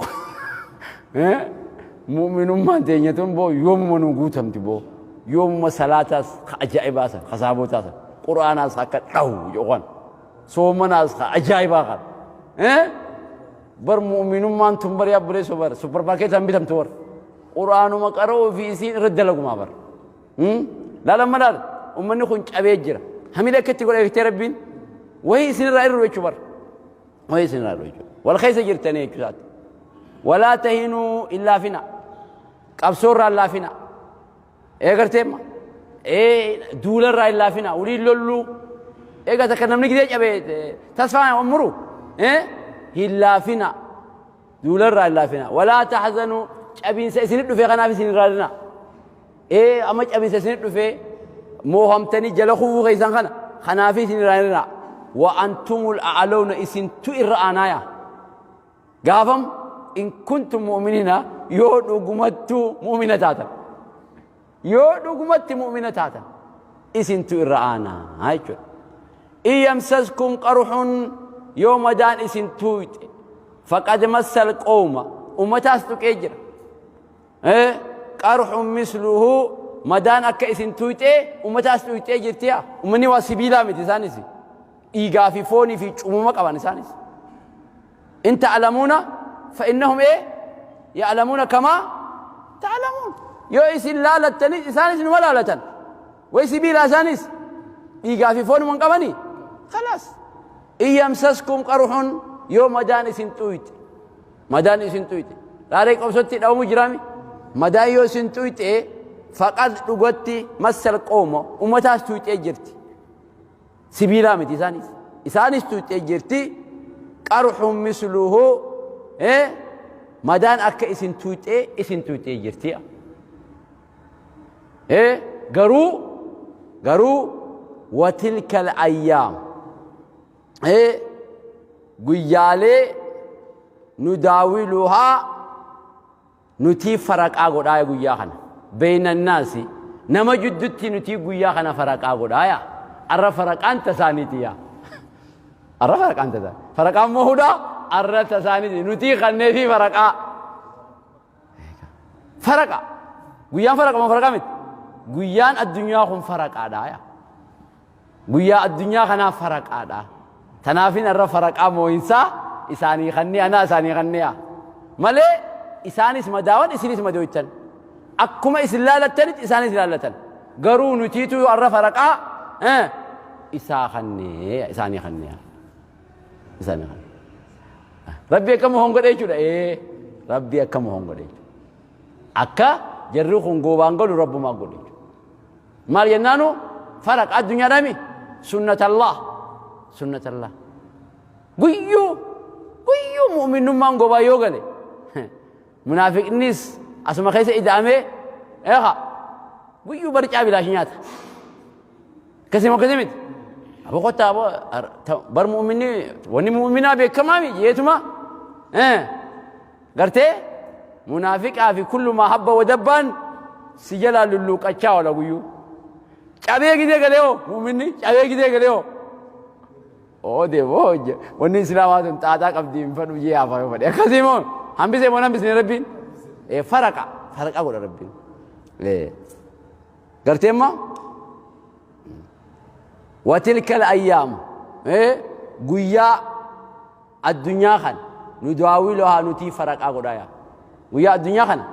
Mu'minummaan teenya tun boo yoomuma nu guutamti boo. Yoomuma salaataas ka ajaa'ibaa san, ka saabotaa san, quraanaas akka dhahu yookaan soomanaas ka ajaa'ibaa kan. Bar mu'minummaan tun bar yaabbuleessoo bar supparmaarkeetaan bitamtu bar. Quraanuma qara'uu fi isiin irra dalagumaa bar. Laala amma laala ummanni kun cabee jira. Hamilee akka itti godha eegtee rabbiin wayii isinirraa irru jechuu bar. Wayii isinirraa irru jechuu. Wal keessa jirtanii jechuu isaati. Walaa tahinuu hin laafina. Qabsoo irraa hin laafina. Eegartee amma. Ee, duula irraa hin laafina. Waliin lolluu. Egaa takka namni gidee cabee tasfaa muru. Hin laafina. Duula irraa hin laafina. Walaa tahzanuu, cabiinsa isinit dhufe kanaaf isin hin raadina. Ee, amma cabiinsa isinit dhufe moohamtanii jala kufuu keessan kana kanaaf isin hin raadina. Wa antumul a'lawna, isintu irra aanaaya. Gaafam in kuntum mu'minina, yoo dhugumattuu mu'mina taatan. Yoo dhugumatti mu'mina taatan isintu irra aanaa jechuudha. In yamsaskum qarhun, yoo madaan isin tuuyxe, faqad massal qawma, ummataas tuqee jira. Qarhun misluhu, madaan akka isin tuuyxee ummataas tuuyxee jirti yaa. Ummanni waa sibiilaa miti isaanis. Dhiigaa fi foonii fi cumuma qaban isaanis. In ta'lamuuna fa innahum ya'lamuuna kamaa ta'lamuun. Yoo isin laalattanis isaanis numa laalatan. Way sibiilaa isaanis dhiigaa fi foonuma hin qabanii. Khalaas. In yamsaskum qarhun, yoo madaan isin xuyxe. Madaan isin xuyxe. Laalee qabsootti dhawamu jiraami. Madaan yoo isin xuyxe, faqad dhugatti massal qawma, ummataas tuyxee jirti. Sibiilaa miti isaanis. Isaanis tuuxxee jirti. Qarhun misluhu, madaan akka isin tuuxxee isin tuuxxee jirti. Garuu watilkal ayyaam, guyyaalee nudaawiluhaa, nutii faraqaa godhaa guyyaa kana beeynannaasi, nama jiddutti nutii guyyaa kana faraqaa godhaa yaa. Arra faraqaan tasaaniiti yaa. Arra faraqaan tasaani faraqaan mohuudha arra tasaaniiti nutii kanneefi faraqaa faraqa. Guyyaan faraqa moo faraqaa miti? Guyyaan addunyaa kun faraqaadha yaa. Guyyaa addunyaa kanaa faraqaadha. Tanaafin irra faraqaa moo'insaa isaanii kannee anaa isaanii kannee malee isaanis madaawan isinis madooytan. Akkuma isin laalattanitti isaanis laallatan. Garuu nutiitu irra faraqaa isaa kannee isaanii kannee. Isaanii kannee. Rabbi akkam hongodhe jechuudha. Ee, Rabbi akkam hongodhe jechuudha. Akka jarri kun goobaan galu Rabbumaa godhe jechuudha. Maal jennaanu faraqa addunyaadhaami sunnatallah sunnatallah. Guyyuu guyyuu mu'minummaan gobaa yoo gale munaafiqnis asuma keessa ida'amee eeqa guyyuu barcaa bilaash nyaata. Akkasii akkasii miti. Aboo kottaa aboo bar mu'minni wanni mu'minaa beekamaami jeetuma gartee munaafiqaa fi kullumaa habba wadabbaan si jalaa lulluuqachaa oola guyyuu. Cabee gidee galee hoo mu'minni cabee gidee galee hoo. Oo deemoo hojje wanni islaamaa tun xaaxaa qabdi hin fadhu jee hafa yoo fadhe akkasii moo hambisee moo hambisne rabbiin faraqa faraqa godha rabbiin. Gartee immoo watilka al-ayyaam, guyyaa addunyaa kana nudaawiluhaa, nutii faraqaa godhaa yaa. Guyyaa addunyaa kana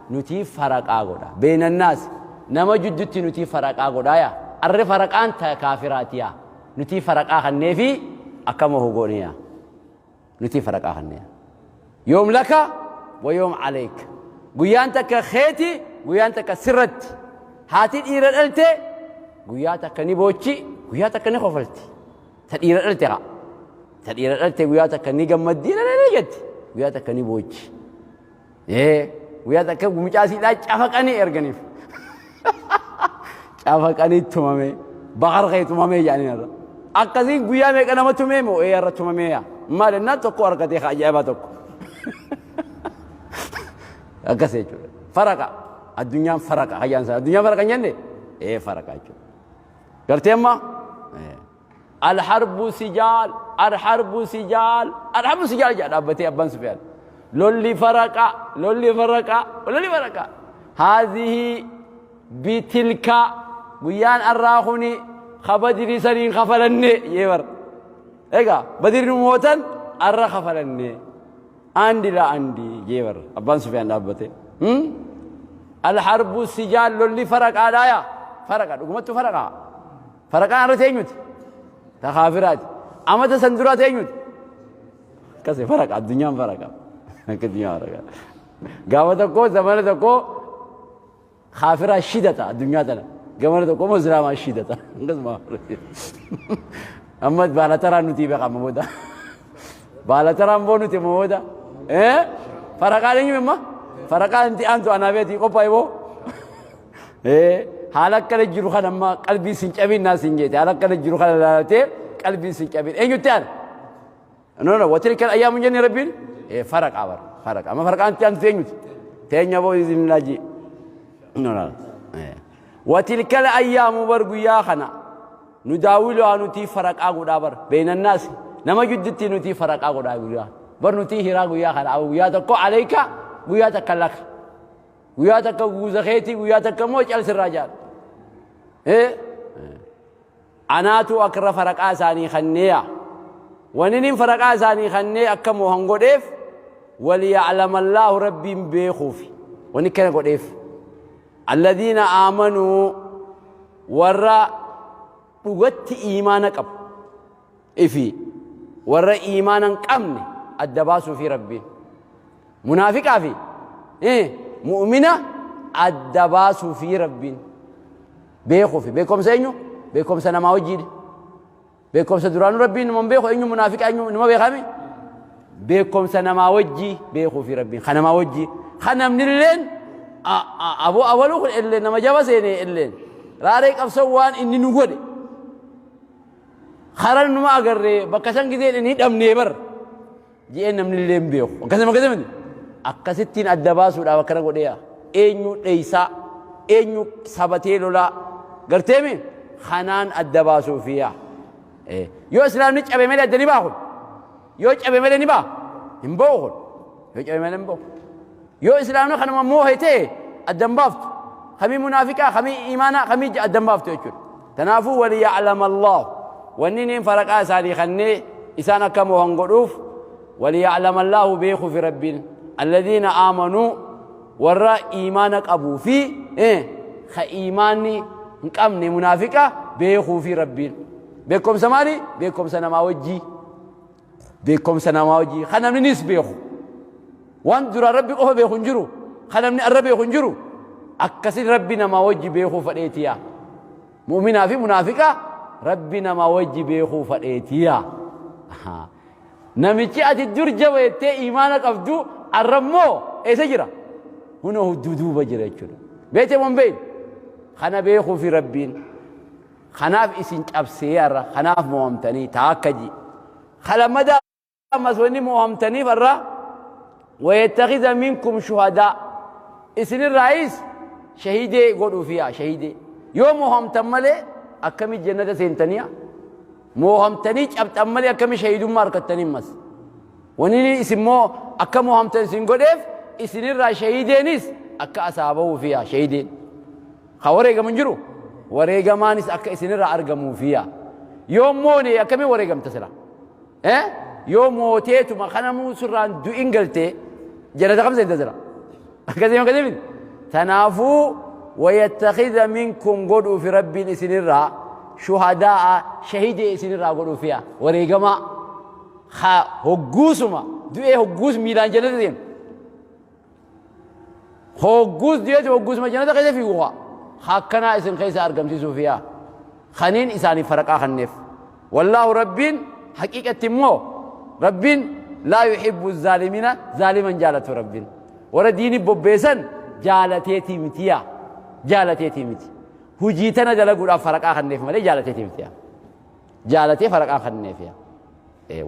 nutii faraqaa godha beenannaas, nama jiddutti nutii faraqaa godhaa yaa. Arre faraqaan ta kaafiraati yaa. Nutii faraqaa kanneefi akkama hogoone yaa. Nutii faraqaa kannee yoom laka wa yoom aleyk, guyyaan takka keeti, guyyaan takka sirratti. Haati dhiira dhalte guyyaa takka ni boochi, guyyaa takka ni kofalti. Ta dhiira dhalte haa ta dhiira dhalte guyyaa takka ni gammaddii lalalee jetti. Guyyaa takka ni boochi. Guyyaa takka mucaa siidhaa cafaqanii erganiif. Cafaqanii tumame. Bakar kee tumamee jedhanii irra. Akkasiin guyyaa meeqa nama tumee moo ee irra tumamee yaa. Maal jennaan tokko harkatee ajaa'ibaa tokko. Akkas jechuudha. Faraqa. Addunyaan faraqa. Hayyaan isaa. Addunyaan faraqa hin jenne? Ee faraqa jechuudha. Gartee amma? Alharbu sijaal. Alharbu sijaal. Alharbu sijaal jedha dhaabbatee abbaan Sufiyaan. Lolli faraqa. Lolli faraqa. Lolli faraqa. Haadhihi bitilka guyyaan arraa kuni kabadirii saniin kafalanne jee bar. Egaa badiri nu mootan arra kafalanne. Andi la andi jee bar abbaan Sufiyaan dhaabbate. Alharbu sijaal lolli faraqaadhaa yaa. Faraqa dhugumattu faraqaa. Faraqaan arra teenyuti. Ta kaafiraati. Amata san duraa teenyuti. Akkasi faraqa addunyaan faraqa. Akka addunyaan faraqa. Gaafa tokko zamana tokko kaafiraa shidata addunyaa tana. Gamana tokko immoo islaamaa shidata. Akkasuma. Amma baala taraan nuti beeka amma booda. Baala taraan boo nuti amma booda. Faraqaan eenyu amma? Faraqaan inti aantu anaa beetii qophaa'e boo. Haala akkana jiru kana amma qalbii sin cabin naa sin jeete. Haala akkana jiru kana ilaalatee qalbii sin cabin. Eenyutti aana? No, no, watilka ayyaamu jenne rabbiin faraqaa bara. Faraqa. Amma faraqaan itti aantu eenyuti? Teenya boo isin laaji. No, no. Watilka ayyaamu bar guyyaa kana. Nu daawwilu nuti faraqaa godhaa bar. Beeynannaas nama jidduutti nuti faraqaa godhaa guyyaa. Bar nuti hiraa guyyaa kana. Guyyaa tokko aleeka guyyaa takka laka. Guyyaa takka guuza keetii guyyaa takka immoo calsirraa jaal. Anaatu akra faraqaa isaanii kanneeya. Waninin faraqaa isaanii kannee akka moohan godheef waliya'lama Allaahu rabbiin beekuufi. Wani kana godheef. Alladhiina aamanuu warra dhugatti iimaana qabu. Ifi warra iimaana hin qabne adda baasuufi rabbiin. Munaafiqaa fi mu'mina adda baasuufi rabbiin. Beekuufi beekumsa eenyu? Beekumsa namaa wajjiin. Beekumsa duraanuu rabbiin numa beeku eenyu munaafiqa eenyu numa beekame? Beekumsa namaa wajjii beekuufi rabbiin. Kan namaa wajjii. Kan namnilleen aboo abaluu kun illee nama jaba seenee illeen. Raaree qabsoo waan inni nu godhe. Karan numa agarree bakka san gizeen inni hidhamnee bar. Je'ee namni illee hin beeku. Akkasuma akkasuma miti. Akkasittiin adda baasuudhaaf akkana godheeya. Eenyu dheeysaa, eenyu sabatee lolaa. Garteemi kanaan adda baasuufi yaa. Yoo islaamni cabe malee adda ni ba'a kun. Yoo cabe malee ni ba'a. Hin ba'u kun. Yoo cabe malee hin ba'u. Yoo islaamni kanuma moohe ta'e adda hin baaftu. Kamii munaafiqaa, kamii imaanaa, kamii adda hin baaftu jechuudha. Kanaafuu waliya'lama Allah. Wanni niin faraqaa isaanii kannee isaan akka moohan godhuuf waliya'lama Allahu beekuu fi rabbiin alladhiina aamanuu warra iimaana qabuu fi ka iimaanni hin qabne munaafiqa beekuu fi rabbiin. Beekumsa maali? Beekumsa namaa wajjii. Beekumsa namaa wajjii. Kan namni beeku. Waan dura rabbi qofa beeku hin jiru. Kan namni arra beeku hin jiru. Akkasin rabbi namaa wajji beekuu fadheetiya. Mu'minaa fi munaafiqa rabbi namaa wajji beekuu fadheetiya. Namichi ati dur jaba jettee imaana qabdu arrammoo eessa jira? Hunoo duduuba jira jechuudha. Beetee moo hin beekne? Kana beekuu fi rabbiin. Kanaaf isin cabsee har'a kanaaf mo'amtanii taakka ji. Kalammadaa ammas wanni mo'amtaniif har'a wayattakhidha minkum shuhadaa isinirraayis shahidee godhuufi yaa shahidee. Yoo mo'amtan malee akkami jannata seentaniya? Mo'amtanii cabxan malee akkami shahidummaa argattanii ammas? Wanni isin moo akka mo'amtan isin godheef isinirraa shahideenis akka asaa bahuufi yaa shahideen. Ka wareegamu hin jiru. Wareegamaanis akka isinirraa argamuufi yaa. Yoo moone akkamiin wareegamta sila? Yoo mooteetuma kanamuu sirraan du'in galtee jannata kam seenta sila? Akkasii akkasii miti. Tanaafuu wayattakhidha minkum godhuufi rabbiin isinirraa shuhadaa'a shahidee isinirraa godhuufi yaa. Wareegamaa ka hogguusuma du'ee hogguus miilaan jannata seenu. Hogguus du'eeti hogguusuma jannata keessa fiigu haa. Akkanaa isin keessa argamsiisuuf yaa. Kaniin isaaniif faraqaa kanneef. Wallaahu rabbiin haqiiqatti immoo rabbiin Laa yuhibbu zaalimiina, zaaliman jaalatu Rabbiin. Warra diini bobbeessan jaalateetii mitiya, jaalateetii miti. Hujii tana dalaguudhaaf faraqaa kanneef malee jaalateetii mitiya. Jaalatee faraqaa kanneef yaa.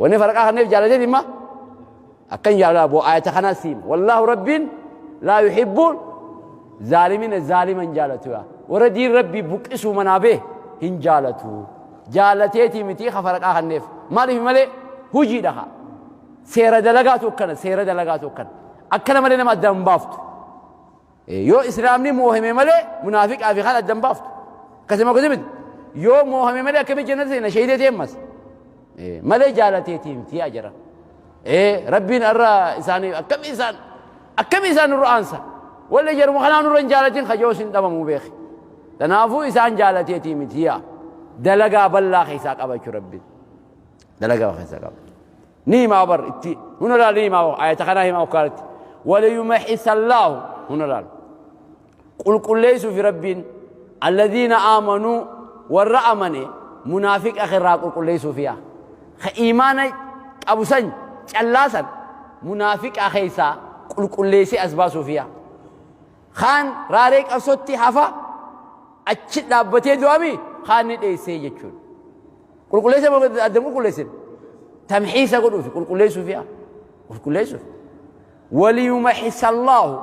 Wanni faraqaa kanneef jaalateeti imma akkan jaalala boo ayata kanaa siima. Wallaahu Rabbiin laa yuhibbu zaalimiina, zaaliman jaalatu yaa. Warra diin Rabbii buqqisuu manaa bee hin jaalatu. Jaalateetii miti ka faraqaa kanneef. Maaliif malee hujiidha kaa. Seera dalagaatu akkana, seera dalagaatu akkana. Akkana malee nama addaan hin baaftu. Yoo islaamni moohame malee munaafiqaa fi kan adda hin baaftu. Akkasuma akkasii miti. Yoo moohame malee akkamitti jannata seena shahidee deemas. Malee jaalateetii miti yaa jara. Rabbiin irra isaanii akkamii isaan akkamii isaan nurra aansa. Walli jaruma kanaa nurra hin jaalatin kajoo isin dhabamuu beeki. Kanaafuu isaan jaalateetii miti yaa. Dalagaa bal'aa keessaa qaba jechuudha Rabbiin. Dalagaa keessaa qaba. Ni himaa bar itti huna laal, ni himaa ayata kanaa himaa ukkaarratti. Waliyumaxisallaahu, huna laal, qulqulleessuufi Rabbiin alladhiina aamanuu, warra amane munaafiqa irraa qulqulleessuufi yaa ka iimaana qabu san callaa san munaafiqa keessaa qulqulleessee as baasuufi yaa. Kaan raaree qabsootti hafa, achi dhaabbatee du'ami, kaan ni dheessee jechuudha. Qulqulleessa moo adda qulqulleessin? Tamxiisa godhuufi qulqulleessuufi yaa qulqulleessuuf. Waliyumaxisallaahu,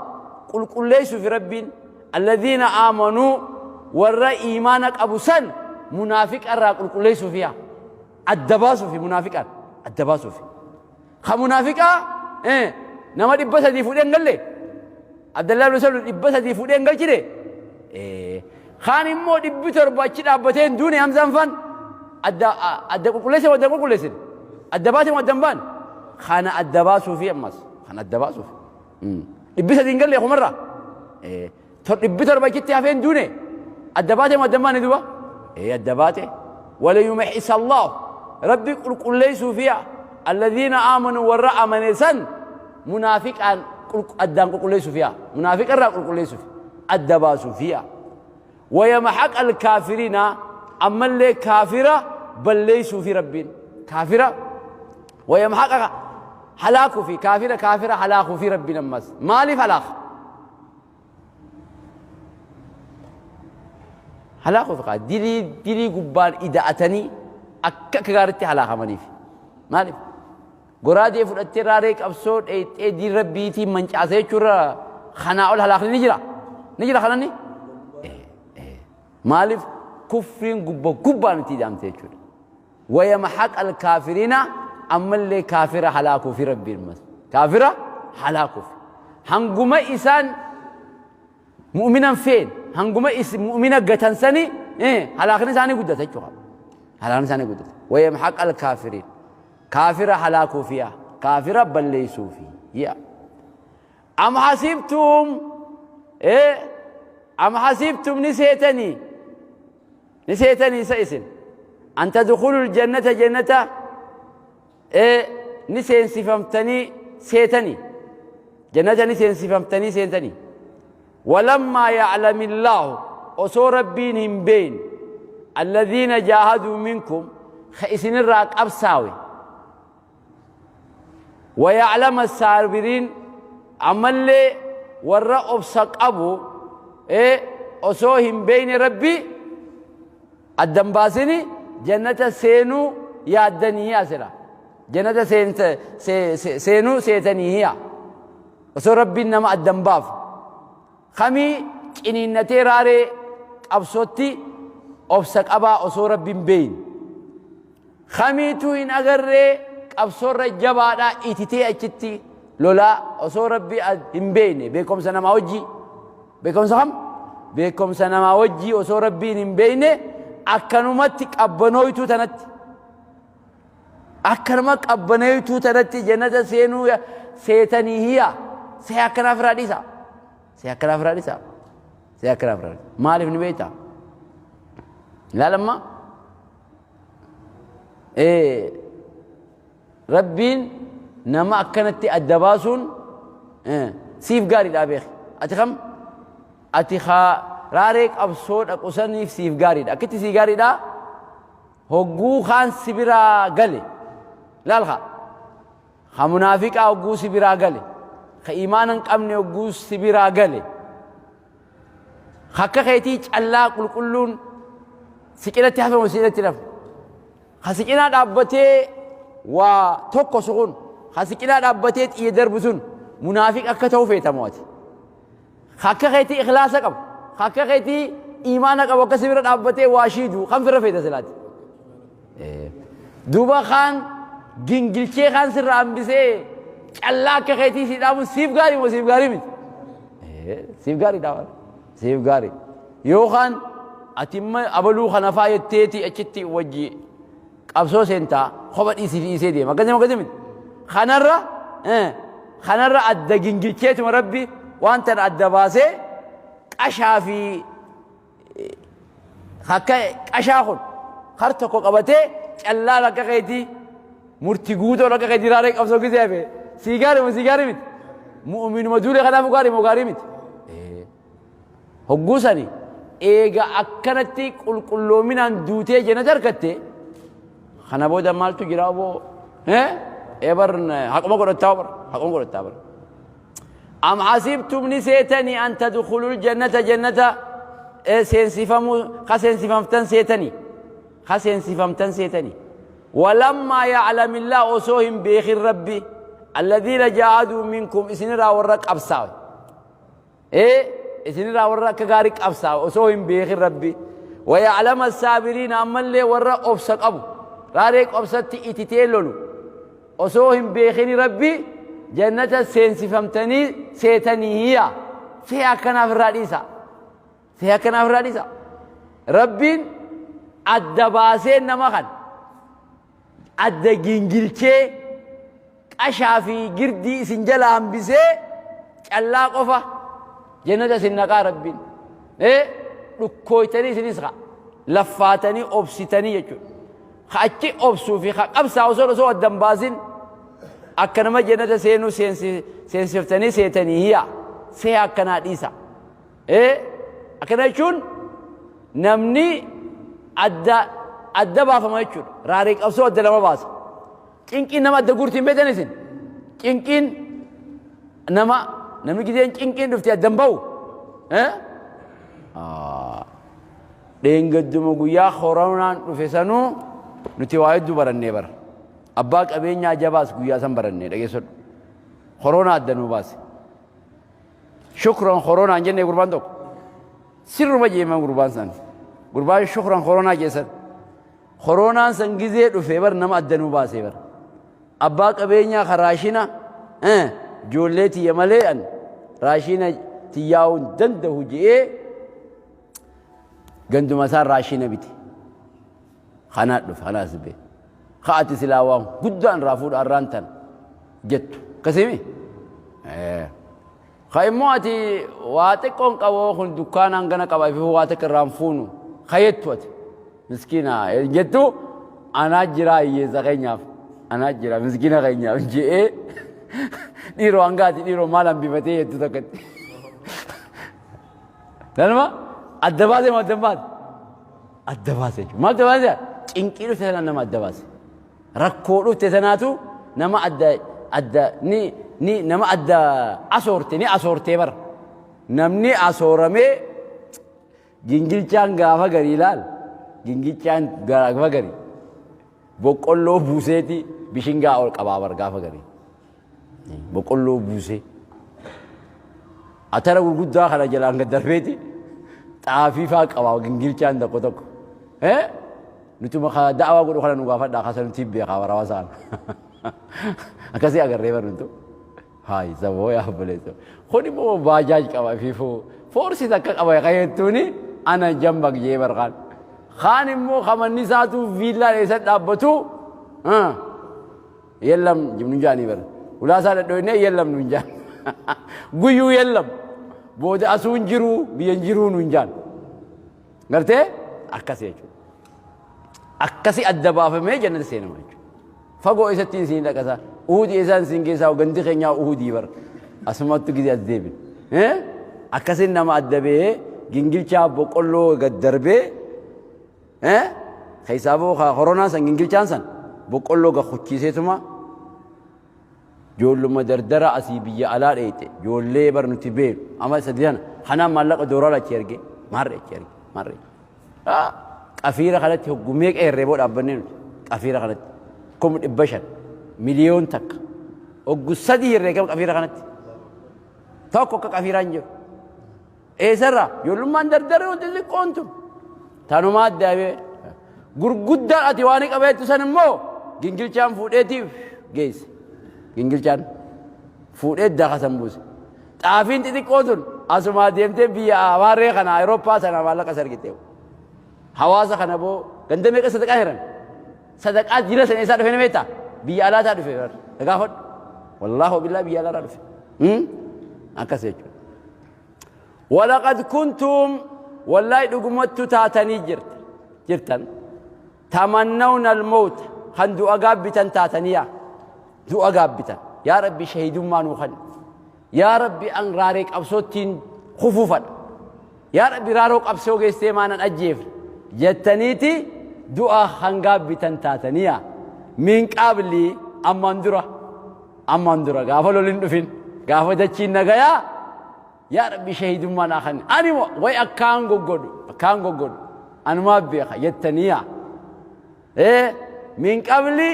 qulqulleessuufi Rabbiin alladhiina aamanuu, warra iimaana qabu san munaafiqa irraa qulqulleessuufi yaa adda baasuufi, munaafiqaan adda baasuufi. Ka munaafiqaa nama 300 fuudhee hin galle, Abdallaa ibn Salul 300 fuudhee hin galchine. Kaan immoo 700 achi dhaabbatee hin duune. Hamzaan faan adda adda qulqulleesse moo adda qulqulleessin? Adda baase moo adda hin baane? Kana adda baasuufi, ammas kana adda baasuufi. 300 hin galle kumarraa. 700 achitti hafee hin duune. Adda baate moo adda hin baane duuba? Adda baate. Waliyumaxisa Allahu, Rabbi qulqulleessuufi alladhiina aamanu, warra amane san munaafiqaan addaan qulqulleessuufi yaa, munaafiqa irraa qulqulleessuufi, adda baasuufi yaa. Wayamxaqa alkaafiriina, ammallee kaafira balleessuufi Rabbiin kaafira wayamxaqa halaakuufi, kaafira kaafira halaakuufi Rabbiin. Ammas maaliif halaaka? Halaakuuf kaa dilii dilii gubbaan ida'atanii akka akka gaariitti halaakamaniif. Maaliif? Goraadee fudhattee raaree qabsoo dheeyxee diin Rabbiitiin mancaasa jechuurra kanaa ol halaakni ni jira. Ni jira kananni? Maaliif? Kufriin gubba gubbaan itti ida'amte jechuudha. Wayamhaq alkaafiriina, ammallee kaafira halaakuufi Rabbiin mas. Kaafira halaakuufi. Hanguma isaan mu'minan feen, hanguma is mu'mina gatan sani halaakni isaanii guddata jechuudha. Halaakni isaanii guddata. Wayamhaq alkaafiriin. Kaafira halaakuufi yaa. Kaafira balleessuufi yaa. Am hasibtum, am hasibtum, ni seetanii, ni seetanii isa isin, an tadkhulul jannata, jannata ni seensifamtanii seetanii, jannata ni seensifamtanii seentanii, walammaa ya'lamillaahu, osoo Rabbiin hin beeyne, alladhiina jaahaduu minkum, ka isinirraa qabsaawe, waya'lama saabiriin, ammallee warra obsa qabu osoo hin beeyne, Rabbi addan baasini, jannata seenuu yaaddanii asira jannata seenuu seetanii hiya, osoo Rabbiin nama addan baafu kamii ciniinnatee raaree qabsootti obsa qabaa osoo Rabbiin beeyne, kamiitu hin agarree qabsoorra jabaadhaa ititee achitti lolaa osoo Rabbi hin beekne, beekumsa namaa wajjii, beekumsa kam, beekumsa namaa wajjii osoo Rabbiin hin beekne akkanumatti qabbanooytuu tanatti, akkanuma qabbanooytuu tanatti jannata seenuu seetanii hiya. See akkanaaf irraa dhiisa, see akkanaaf irraa dhiisa, see akkanaaf irraa dhiisa. Maaliif ni beektaa? Ilaalamma, Rabbiin nama akkanatti adda baasuun siif gaariidha beeki. Ati kam? Ati haa raaree qabsoo dhaqu saniif siif gaariidha. Akkitti sii gaariidha. Hogguu kaan si biraa gale. Laal haa. Ka munaafiqaa hogguu si biraa gale, ka iimaana hin qabne hogguu si biraa gale, ka akka keetii callaa qulqulluun si cinatti hafe moo si cinatti hin hafne? Ka si cinaa dhaabbatee waa tokko su kun, ka si cinaa dhaabbatee xiyya darbu sun munaafiqa akka ta'u feeta moo ati? Ka akka keetii ikhlaasa qabu, ka akka keetii iimaana qabu akka si bira dhaabbatee waa shiidu kan fira feeta silaati? Duuba kaan gingilchee kaan sirraa hambisee callaa akka keetii sii dhaabuun siif gaarii moo siif gaarii miti? Siif gaarii dhaaba. Siif gaarii. Yookaan ati imma abaluu kana faa jetteeti achitti wajji qabsoo seentaa kopha dhiisii dhiisee deema. Akkasii akkasii miti. Kanarra kanarra adda gingilcheetuma rabbi waan tana adda baasee qashaa fi Akka qashaa kun har tokko qabatee callaa lakka keetii murti guutoo lakka keetii raaree qabsoo gisee hafe sii gaarii moo sii gaarii miti? Mu'uminuma duulee kanaafuu gaarii moo gaarii miti? Hogguu sani eega akkanatti qulqulloominaan duutee jannata argatte kana booda maaltu jira oboo? Eebar haquma godhattaa bar haquma godhattaa bar. Am hasibtum ni seetanii an tadkhulul jannata jannata seensifamuu ka seensifamtan seetanii ka seensifamtan seetanii walammaa ya'lamillah osoo hin beekin rabbi alladhiina jaahaduu minkum isinirraa warra qabsaawe ee isinirraa warra akka gaarii qabsaawe osoo hin beekin rabbi waya'lama saabiriina ammallee warra obsa qabu raaree qobsatti ititee lolu Osoo hin beekini Rabbi jannata seensifamtanii seetaniiya. See akkanaaf irraa dhiisa. See akkanaaf irraa dhiisa. Rabbiin adda baasee nama kan adda gingilchee qashaa fi girdii isin jala hambisee callaa qofa jannata isin naqaa Rabbiin. Dhukkooytanii isinis haa laffaatanii obsitanii jechuudha. Ka achi obsuu fi ka qabsaa'u osoo osoo adda hin baasin akka nama jannata seenuu seensiftanii seetanii hiya see akkanaa dhiisa. Akkana jechuun namni adda adda baafama jechuudha. Raaree qabsoo adda nama baasa. Cinqiin nama adda guurti hin beektan isin. Cinqiin nama namni gizeen cinqiin dhufte adda hin bahu. Dheengadduma guyyaa koronaan dhufe sanuu nuti waa hedduu barannee bara. Abbaa qabeenyaa jabaas guyyaa san barannee dhageessadhu. Koronaa adda nuu baase. Shukran koronaan jennee gurbaan tokko. Sirruma jeeman gurbaan san. Gurbaan shukran koronaa jeessan. Koronaan san gizee dhufe bar nama adda nuu baasee bar. Abbaa qabeenyaa ka raashina ijoollee tiyya malee an raashina tiyyaa'uu hin danda'u je'ee Ganduma isaa raashina bite. Kanaa dhufe kanaas be. Ka'ati silaa waan guddaan irraa fuudha arraan tan jettu. Akkasimi? Ka immoo ati waa xiqqoon qaboo kun dukkaanaan gana qaba ififuu waa takka irraan fuunu ka jettu ati. Miskiina jettu anaa jiraa hiyyeessa keenyaaf anaa jira miskiina keenyaaf je'ee dhiiroo hangaati dhiiroo maal hambifatee jettu takkatti. Nanuma adda baasee moo adda hin baase? Adda baase jechuudha. Maaltu baase? Cinqii dhufte sanaan nama adda baase. Rakkoo dhufte sanaatu nama adda adda ni ni nama adda asoorte ni asoortee bara. Namni asooramee gingilchaan gaafa garii ilaal gingilchaan gaafa garii boqqolloo buuseeti bishingaa ol qabaa bar gaafa garii. Boqqolloo buusee. Atara gurguddaa kana jalaan gad darbeeti xaafii faa qaba gingilchaan tokko tokko. Nutuma ka da'awaa godhu kana nu gaafadhaa kasa nuti beekaa bara wasaan. Akkasii agarree barntu. Hayi saboo yaa obboleessa. Kun immoo baajaaj qaba fiifuu. Foorsi takka qaba kayeettuuni ana jambak jee barqaan. Kaan immoo kamanni isaatu viillaan eessa dhaabbatu. Yellam nun jaanii bar. Ulaa isaa dhadhooynee yellam nun jaan. Guyyuu yellam. Booda asuu hin jiruu biyya hin jiruu nun jaan. Gartee akkasi jechuudha. Akkasi adda baafamee jannata seenama jechuudha. Fagoo isatti isin dhaqasa. Uhudii isaan isin keessaa gandi keenyaa uhudii bar. Asumattu gizee as deebin. Akkasin nama adda bahee gingilchaa boqqolloo gad darbee Keessaafuu ka koronaa san gingilchaan san boqqolloo gad kuchiiseetuma Ijoolluma dardara asii biyya alaa dheeyte ijoollee bar nuti beenu amma sadi sana kanaan maallaqa doolaara achi erge maarree achi erge maarree. Qafiira kanatti hoggumee qeerree boo dhaabbannee nuti qafiira kanatti 500,000 1,000,000 hoggu sadii herreegama qafiira kanatti tokko akka qafiiraa hin jiru. Eessarraa ijoollummaan dardarri wanti xixiqqoon tun tanumaa addaabee gurguddaan ati waan qabeettu san immoo gingilchaan fuudheetiif geesse. Gingilchaan fuudhee dakasan buuse. Xaafiin xixiqqoo tun asumaa deemtee biyya Amaarree kana Awurooppaa sana maallaqa argite. Hawaasa kana boo ganda meeqa sadaqaa hiran? Sadaqaa jila sana eessaa dhufe nama beektaa? Biyya alaataa dhufe gaafadhu. Wallaahi billaa biyya alaataa dhufe. Akkas jechuudha. Walaqad kuntum wallaahi dhugumattu taatanii jirta jirtan tamannawna almawta kan du'a gaabbitan taataniya du'a gaabbitan yaa rabbi shahidummaa nuu kenni yaa rabbi an raaree qabsoottiin kufuufadha yaa rabbi raaroo qabsoo geessee maanan ajjeefne jettaniiti du'a kan gaabbitan taataniya min qablii ammaan dura ammaan dura gaafa lolin dhufin gaafa dachiin nagayaa yaa rabbi shahidummaa naa kenni ani way akkaan goggodhu akkaan goggodhu anumaa beeka jettaniya min qabli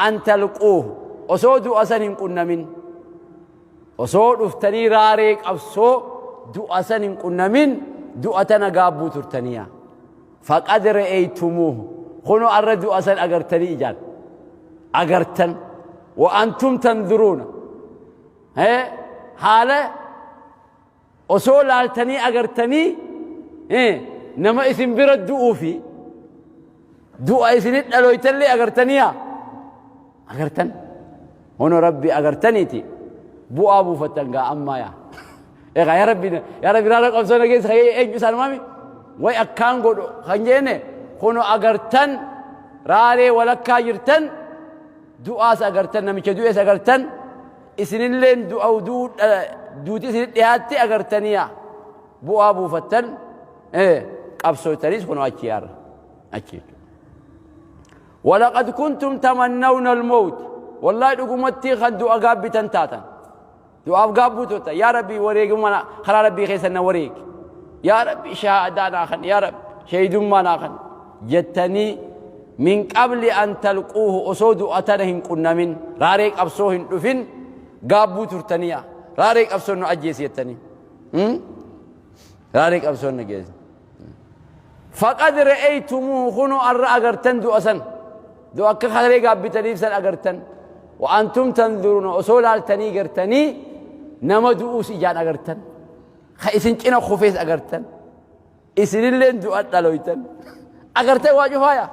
an talquuhu osoo du'a san hin qunnamin osoo dhuftanii raaree qabsoo du'a san hin qunnamin du'a tana gaabbuu turtaniya faqad ra'aytumuuhu kunu arra du'a san agartanii ijaan agartan wa antum tanzuruuna haala osoo laaltanii agartanii nama isin bira du'uu fi du'a isinit dhaloytallee agartaniya agartan hono rabbi agartaniiti bu'aa buufattan gaa ammaa yaa egaa yaa rabbi yaa rabbi raara qabsoo na keessa ka'ee eenyu isaan maami way akkaan godhu kan jeene hono agartan raaree walakkaa jirtan du'aas agartan namicha du'es agartan isinilleen du'a duuti isinit dhiyaatte agartaniya bu'aa buufattan qabsootanis kunoo achi yaarra achi jechuudha. Walaqad kuntum tamannawna al-mawt wallahi dhugumatti kan du'a gaabbitan taatan du'aaf gaabbuu turtan yaa rabbi wareeguma karaa rabbii keessan na wareegi yaa rabbi shahaadaa naa kan yaa rabbi shahidummaa naa kan jettanii min qabli an talquuhu osoo du'a tana hin qunnamin raaree qabsoo hin dhufin gaabbuu turtaniya raaree qabsoo nu ajjeesi jettanii raaree qabsoo nu geessi faqad ra'aytumuuhu kunoo arra agartan du'a san du'a akka kalee gaabbitaniif san agartan wa antum tanzuruna osoo laaltanii gartanii nama du'uus ijaan agartan ka isin cina kufees agartan isinilleen du'a dhaloytan agartee waa cufaaya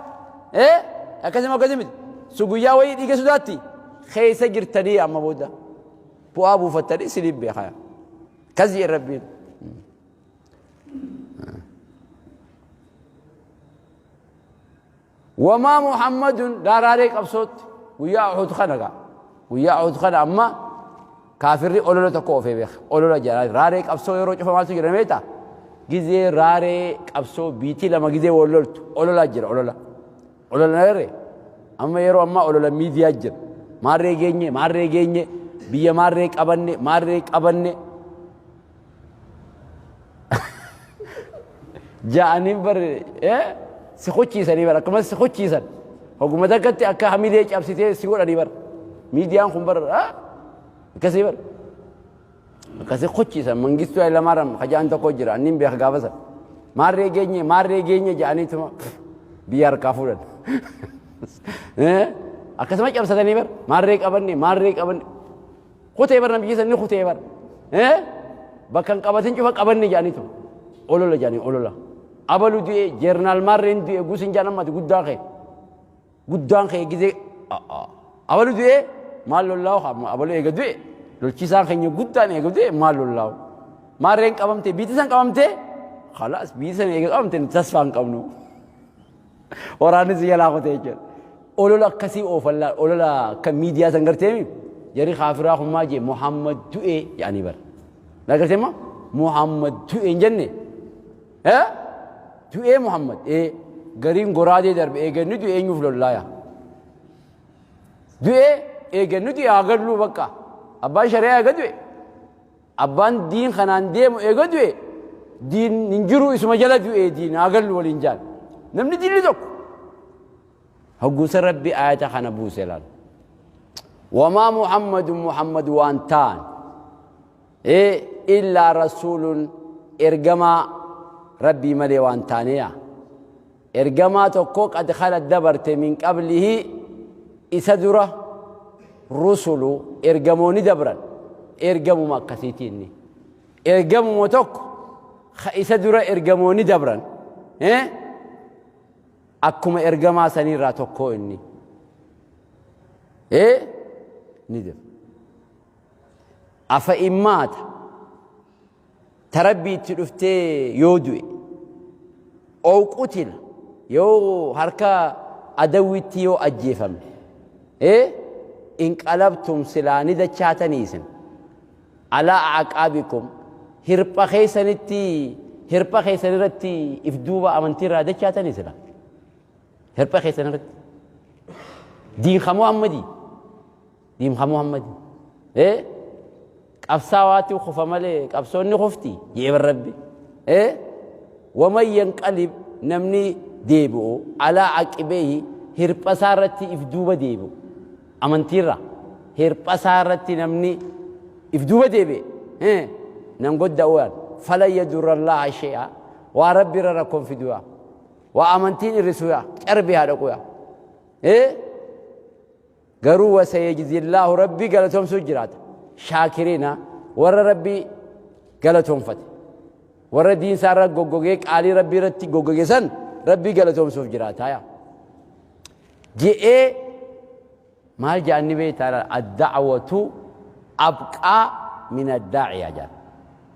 ee akkasuma akkasii miti su guyyaa wayii dhiiga sodaatti keessa jirtanii amma booda bu'aa buufattanii isiniif beekaya akkas jedhe rabbiin. Wamaa Muhammadun daaraalee qabsootti guyyaa Uhud kana gaa guyyaa Uhud kana amma kaafirri olola tokko oofee beeka olola jala raaree qabsoo yeroo cufa maaltu jira meeta gizee raaree qabsoo biitii lama gizee wal loltu olola jira olola olola narre amma yeroo ammaa olola miidiyaa jira maarree geenye maarree geenye biyya maarree qabanne maarree qabanne ja'anii bar si kuchiisanii bar akkasumas si kuchiisan hoguma takkatti akka hamilee cabsitee si godhanii bar miidiyaan kun bar akkasii bar akkasii kuchiisan mangistuu Hayilamaariyaam kaja'an tokko jira annin beeka gaafa san maarree geenye maarree geenye ja'aniituma biyya harkaa fuudhan akkasuma cabsatanii bar maarree qabanne maarree qabanne Kutee bar nabiyyi san ni kutee bar. Eh? Bakka hin qabatin cufa qabanne jedhaniitu. Olola jedhanii olola. Abalu du'e jeernaal maarreen du'e gusin jedhan ammati guddaa kee. Guddaan kee gizee abalu du'e maal lollaa'u haa abalu eega du'e lolchiisaan keenya guddaan eega du'e maal lollaa'u. Maarreen qabamte biitti san qabamte khalaas biitti san eega qabamte tasfaa hin qabnu. Waraanni si jalaa kutee jechuudha. Olola akkasii oofan laal olola akka miidiyaa san garteemi jarri kaafiraa kun maal jee Muhammad du'ee jedhanii bara. Laal gartee immoo Muhammad du'ee hin jenne. Eh? Du'ee Muhammad ee gariin goraadee darbe eega inni du'e eenyuuf lollaaya. Du'ee Eega nuti haa galluu bakka. Abbaan shari'aa eega du'e. Abbaan diin kanaan deemu eega du'e. Diin hin jiru isuma jala du'e diin haa gallu waliin jaan. Namni dilli tokko. Hogguusa Rabbi aayata kana buuse laal. Wamaa Muhammadu Muhammad waan ta'an. Illaa rasuulun ergamaa Rabbii malee waan taaneya. Ergamaa tokko qad khalat dabarte min qablihi isa dura rusulu ergamoonni dabran ergamuma akkasiiti inni. Ergamuma tokko ka isa dura ergamoonni dabran akkuma ergamaa saniirraa tokko inni. Ni dabra. Afa in maata ta Rabbii itti dhuftee yoo du'e ow qutila yoo harka adawwitti yoo ajjeefame ee inqalabtum silaa ni dachaatanii isin alaa aqaabikum hirpha keessanitti hirpha keessan irratti if duuba amantii irraa dachaatanii sila hirpha keessan irratti diin ka Muhammadii Diin ka Muhammadi. Eh? Qabsaawaatti kufa malee qabsoonni kufti jee bar Rabbi. Eh? Waman yanqalib namni deebi'u alaa aqibeehi hirpha isaa irratti if duuba deebi'u. Amantiirra hirpha isaa irratti namni if duuba deebi'e. Eh? Nan godda'u falan yadurrallaha shay'a waa Rabbi irra rakkoon fiduya. Waa amantiin irrisuya carbi haa dhaquya. Eh? Garuu wasayajzillaahu Rabbi galatomsuu jiraata. Shaakiriina warra Rabbi galatoomfate. Warra diin isaa irra goggogee qaalii Rabbi irratti goggoge san Rabbi galatoomsuuf jiraata. Yaa. Je'ee maal jedhan ni beektaa adda'watu abqaa min addaa'iya jedhan.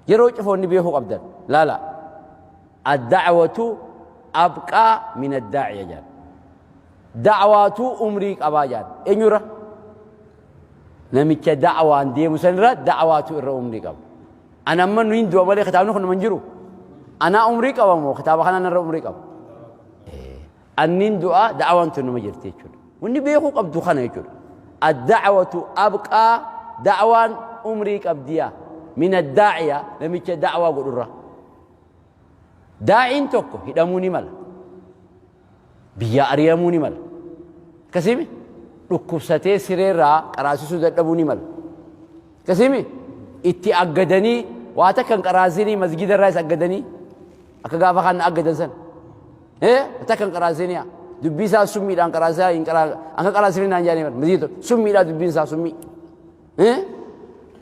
Yeroo cufoonni beekuu qabdan laala. Adda'watu abqaa min addaa'iya jedhan. Da'waatuu umrii qabaa jedhan. Eenyurra? Namicha da'waan deemu sanirra da'waatu irra umrii qaba. Ana amma nu hin du'a malee kitaabni kun nama hin jiru. Anaa umrii qaba moo kitaaba kanaan irra umrii qaba? Anniin du'a da'waan tun nama jirti jechuudha. Wanni beekuu qabdu kana jechuudha. Adda'watu abqaa da'waan umrii qabdiya min addaa'iya namicha da'waa godhurra. Daa'iin tokko hidhamuu ni mala. Biyyaa ari'amuu ni mala. Akkasiimi dhukkubsatee sireerraa qaraasisuu dadhabuu ni mala. Akkasiimi itti aggadanii waa takka hin qaraasinii masgida irraa isa aggadanii akka gaafa kan aggadan san. Waa takka hin qaraasinii dubbii isaa summiidhaan qaraasaa hin qaraa akka qaraasinii naan jedhanii masgida summiidhaa dubbiin isaa summii.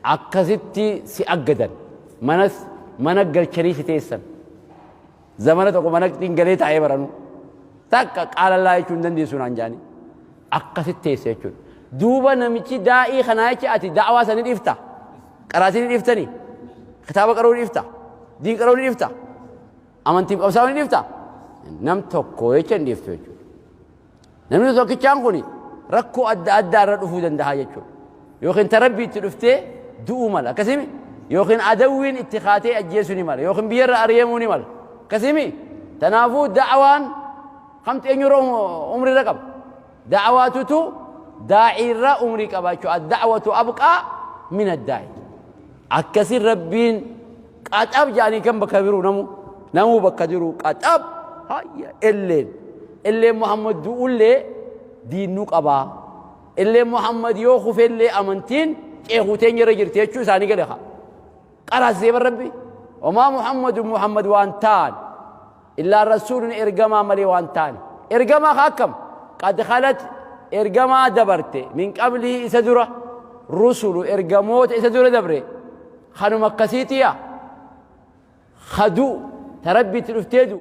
Akkasitti si aggadan manas mana galchanii si teessan. Zamana tokko mana ittiin galee taa'ee baranu. Takka qaalallaa jechuu hin dandeessu naan jaanii. Akkasitti teesse jechuudha. Duuba namichi daa'ii kanaa jecha ati da'awaa sanii dhiifta. Qaraatii ni dhiiftanii. Kitaaba qaruu ni dhiifta. Diin qaruu ni dhiifta. Amantiif qabsaa'uu ni dhiifta. Nam tokko jecha hin dhiiftu jechuudha. Namni tokkichaan kun rakkoo adda addaa irra dhufuu danda'a jechuudha. Yookiin ta rabbii itti dhuftee du'uu mala. Akkasimi yookiin adawwiin itti kaatee ajjeesuu ni mala. Yookiin biyyarra ari'amuu ni mala. Akkasimi tanaafuu da'awaan kamtu eenyurra umriirra qaba. Da'awaatutu daa'iirra umrii qaba jechuudha. Adda'watu abqaa min addaa'i. Akkasi rabbiin qaxab jedhanii kan bakka biruu namu namuu bakka jiru qaxab hayya elleen elleen Muhammad du'ullee diinnuu qabaa. Illee Muhammad yoo kufellee amantiin ceekuu teenya irra jirti jechuu isaanii gale haa. Qaraasisee bar Rabbi. Omaa Muhammadu Muhammad waan ta'an. Illaa rasuulun ergamaa malee waan ta'an. Ergamaa haa akkam? Qad khalat ergamaa dabarte min qablii isa dura rusulu ergamoota isa dura dabre kanuma akkasiitiya. Kadu ta Rabbiitti dhuftee du.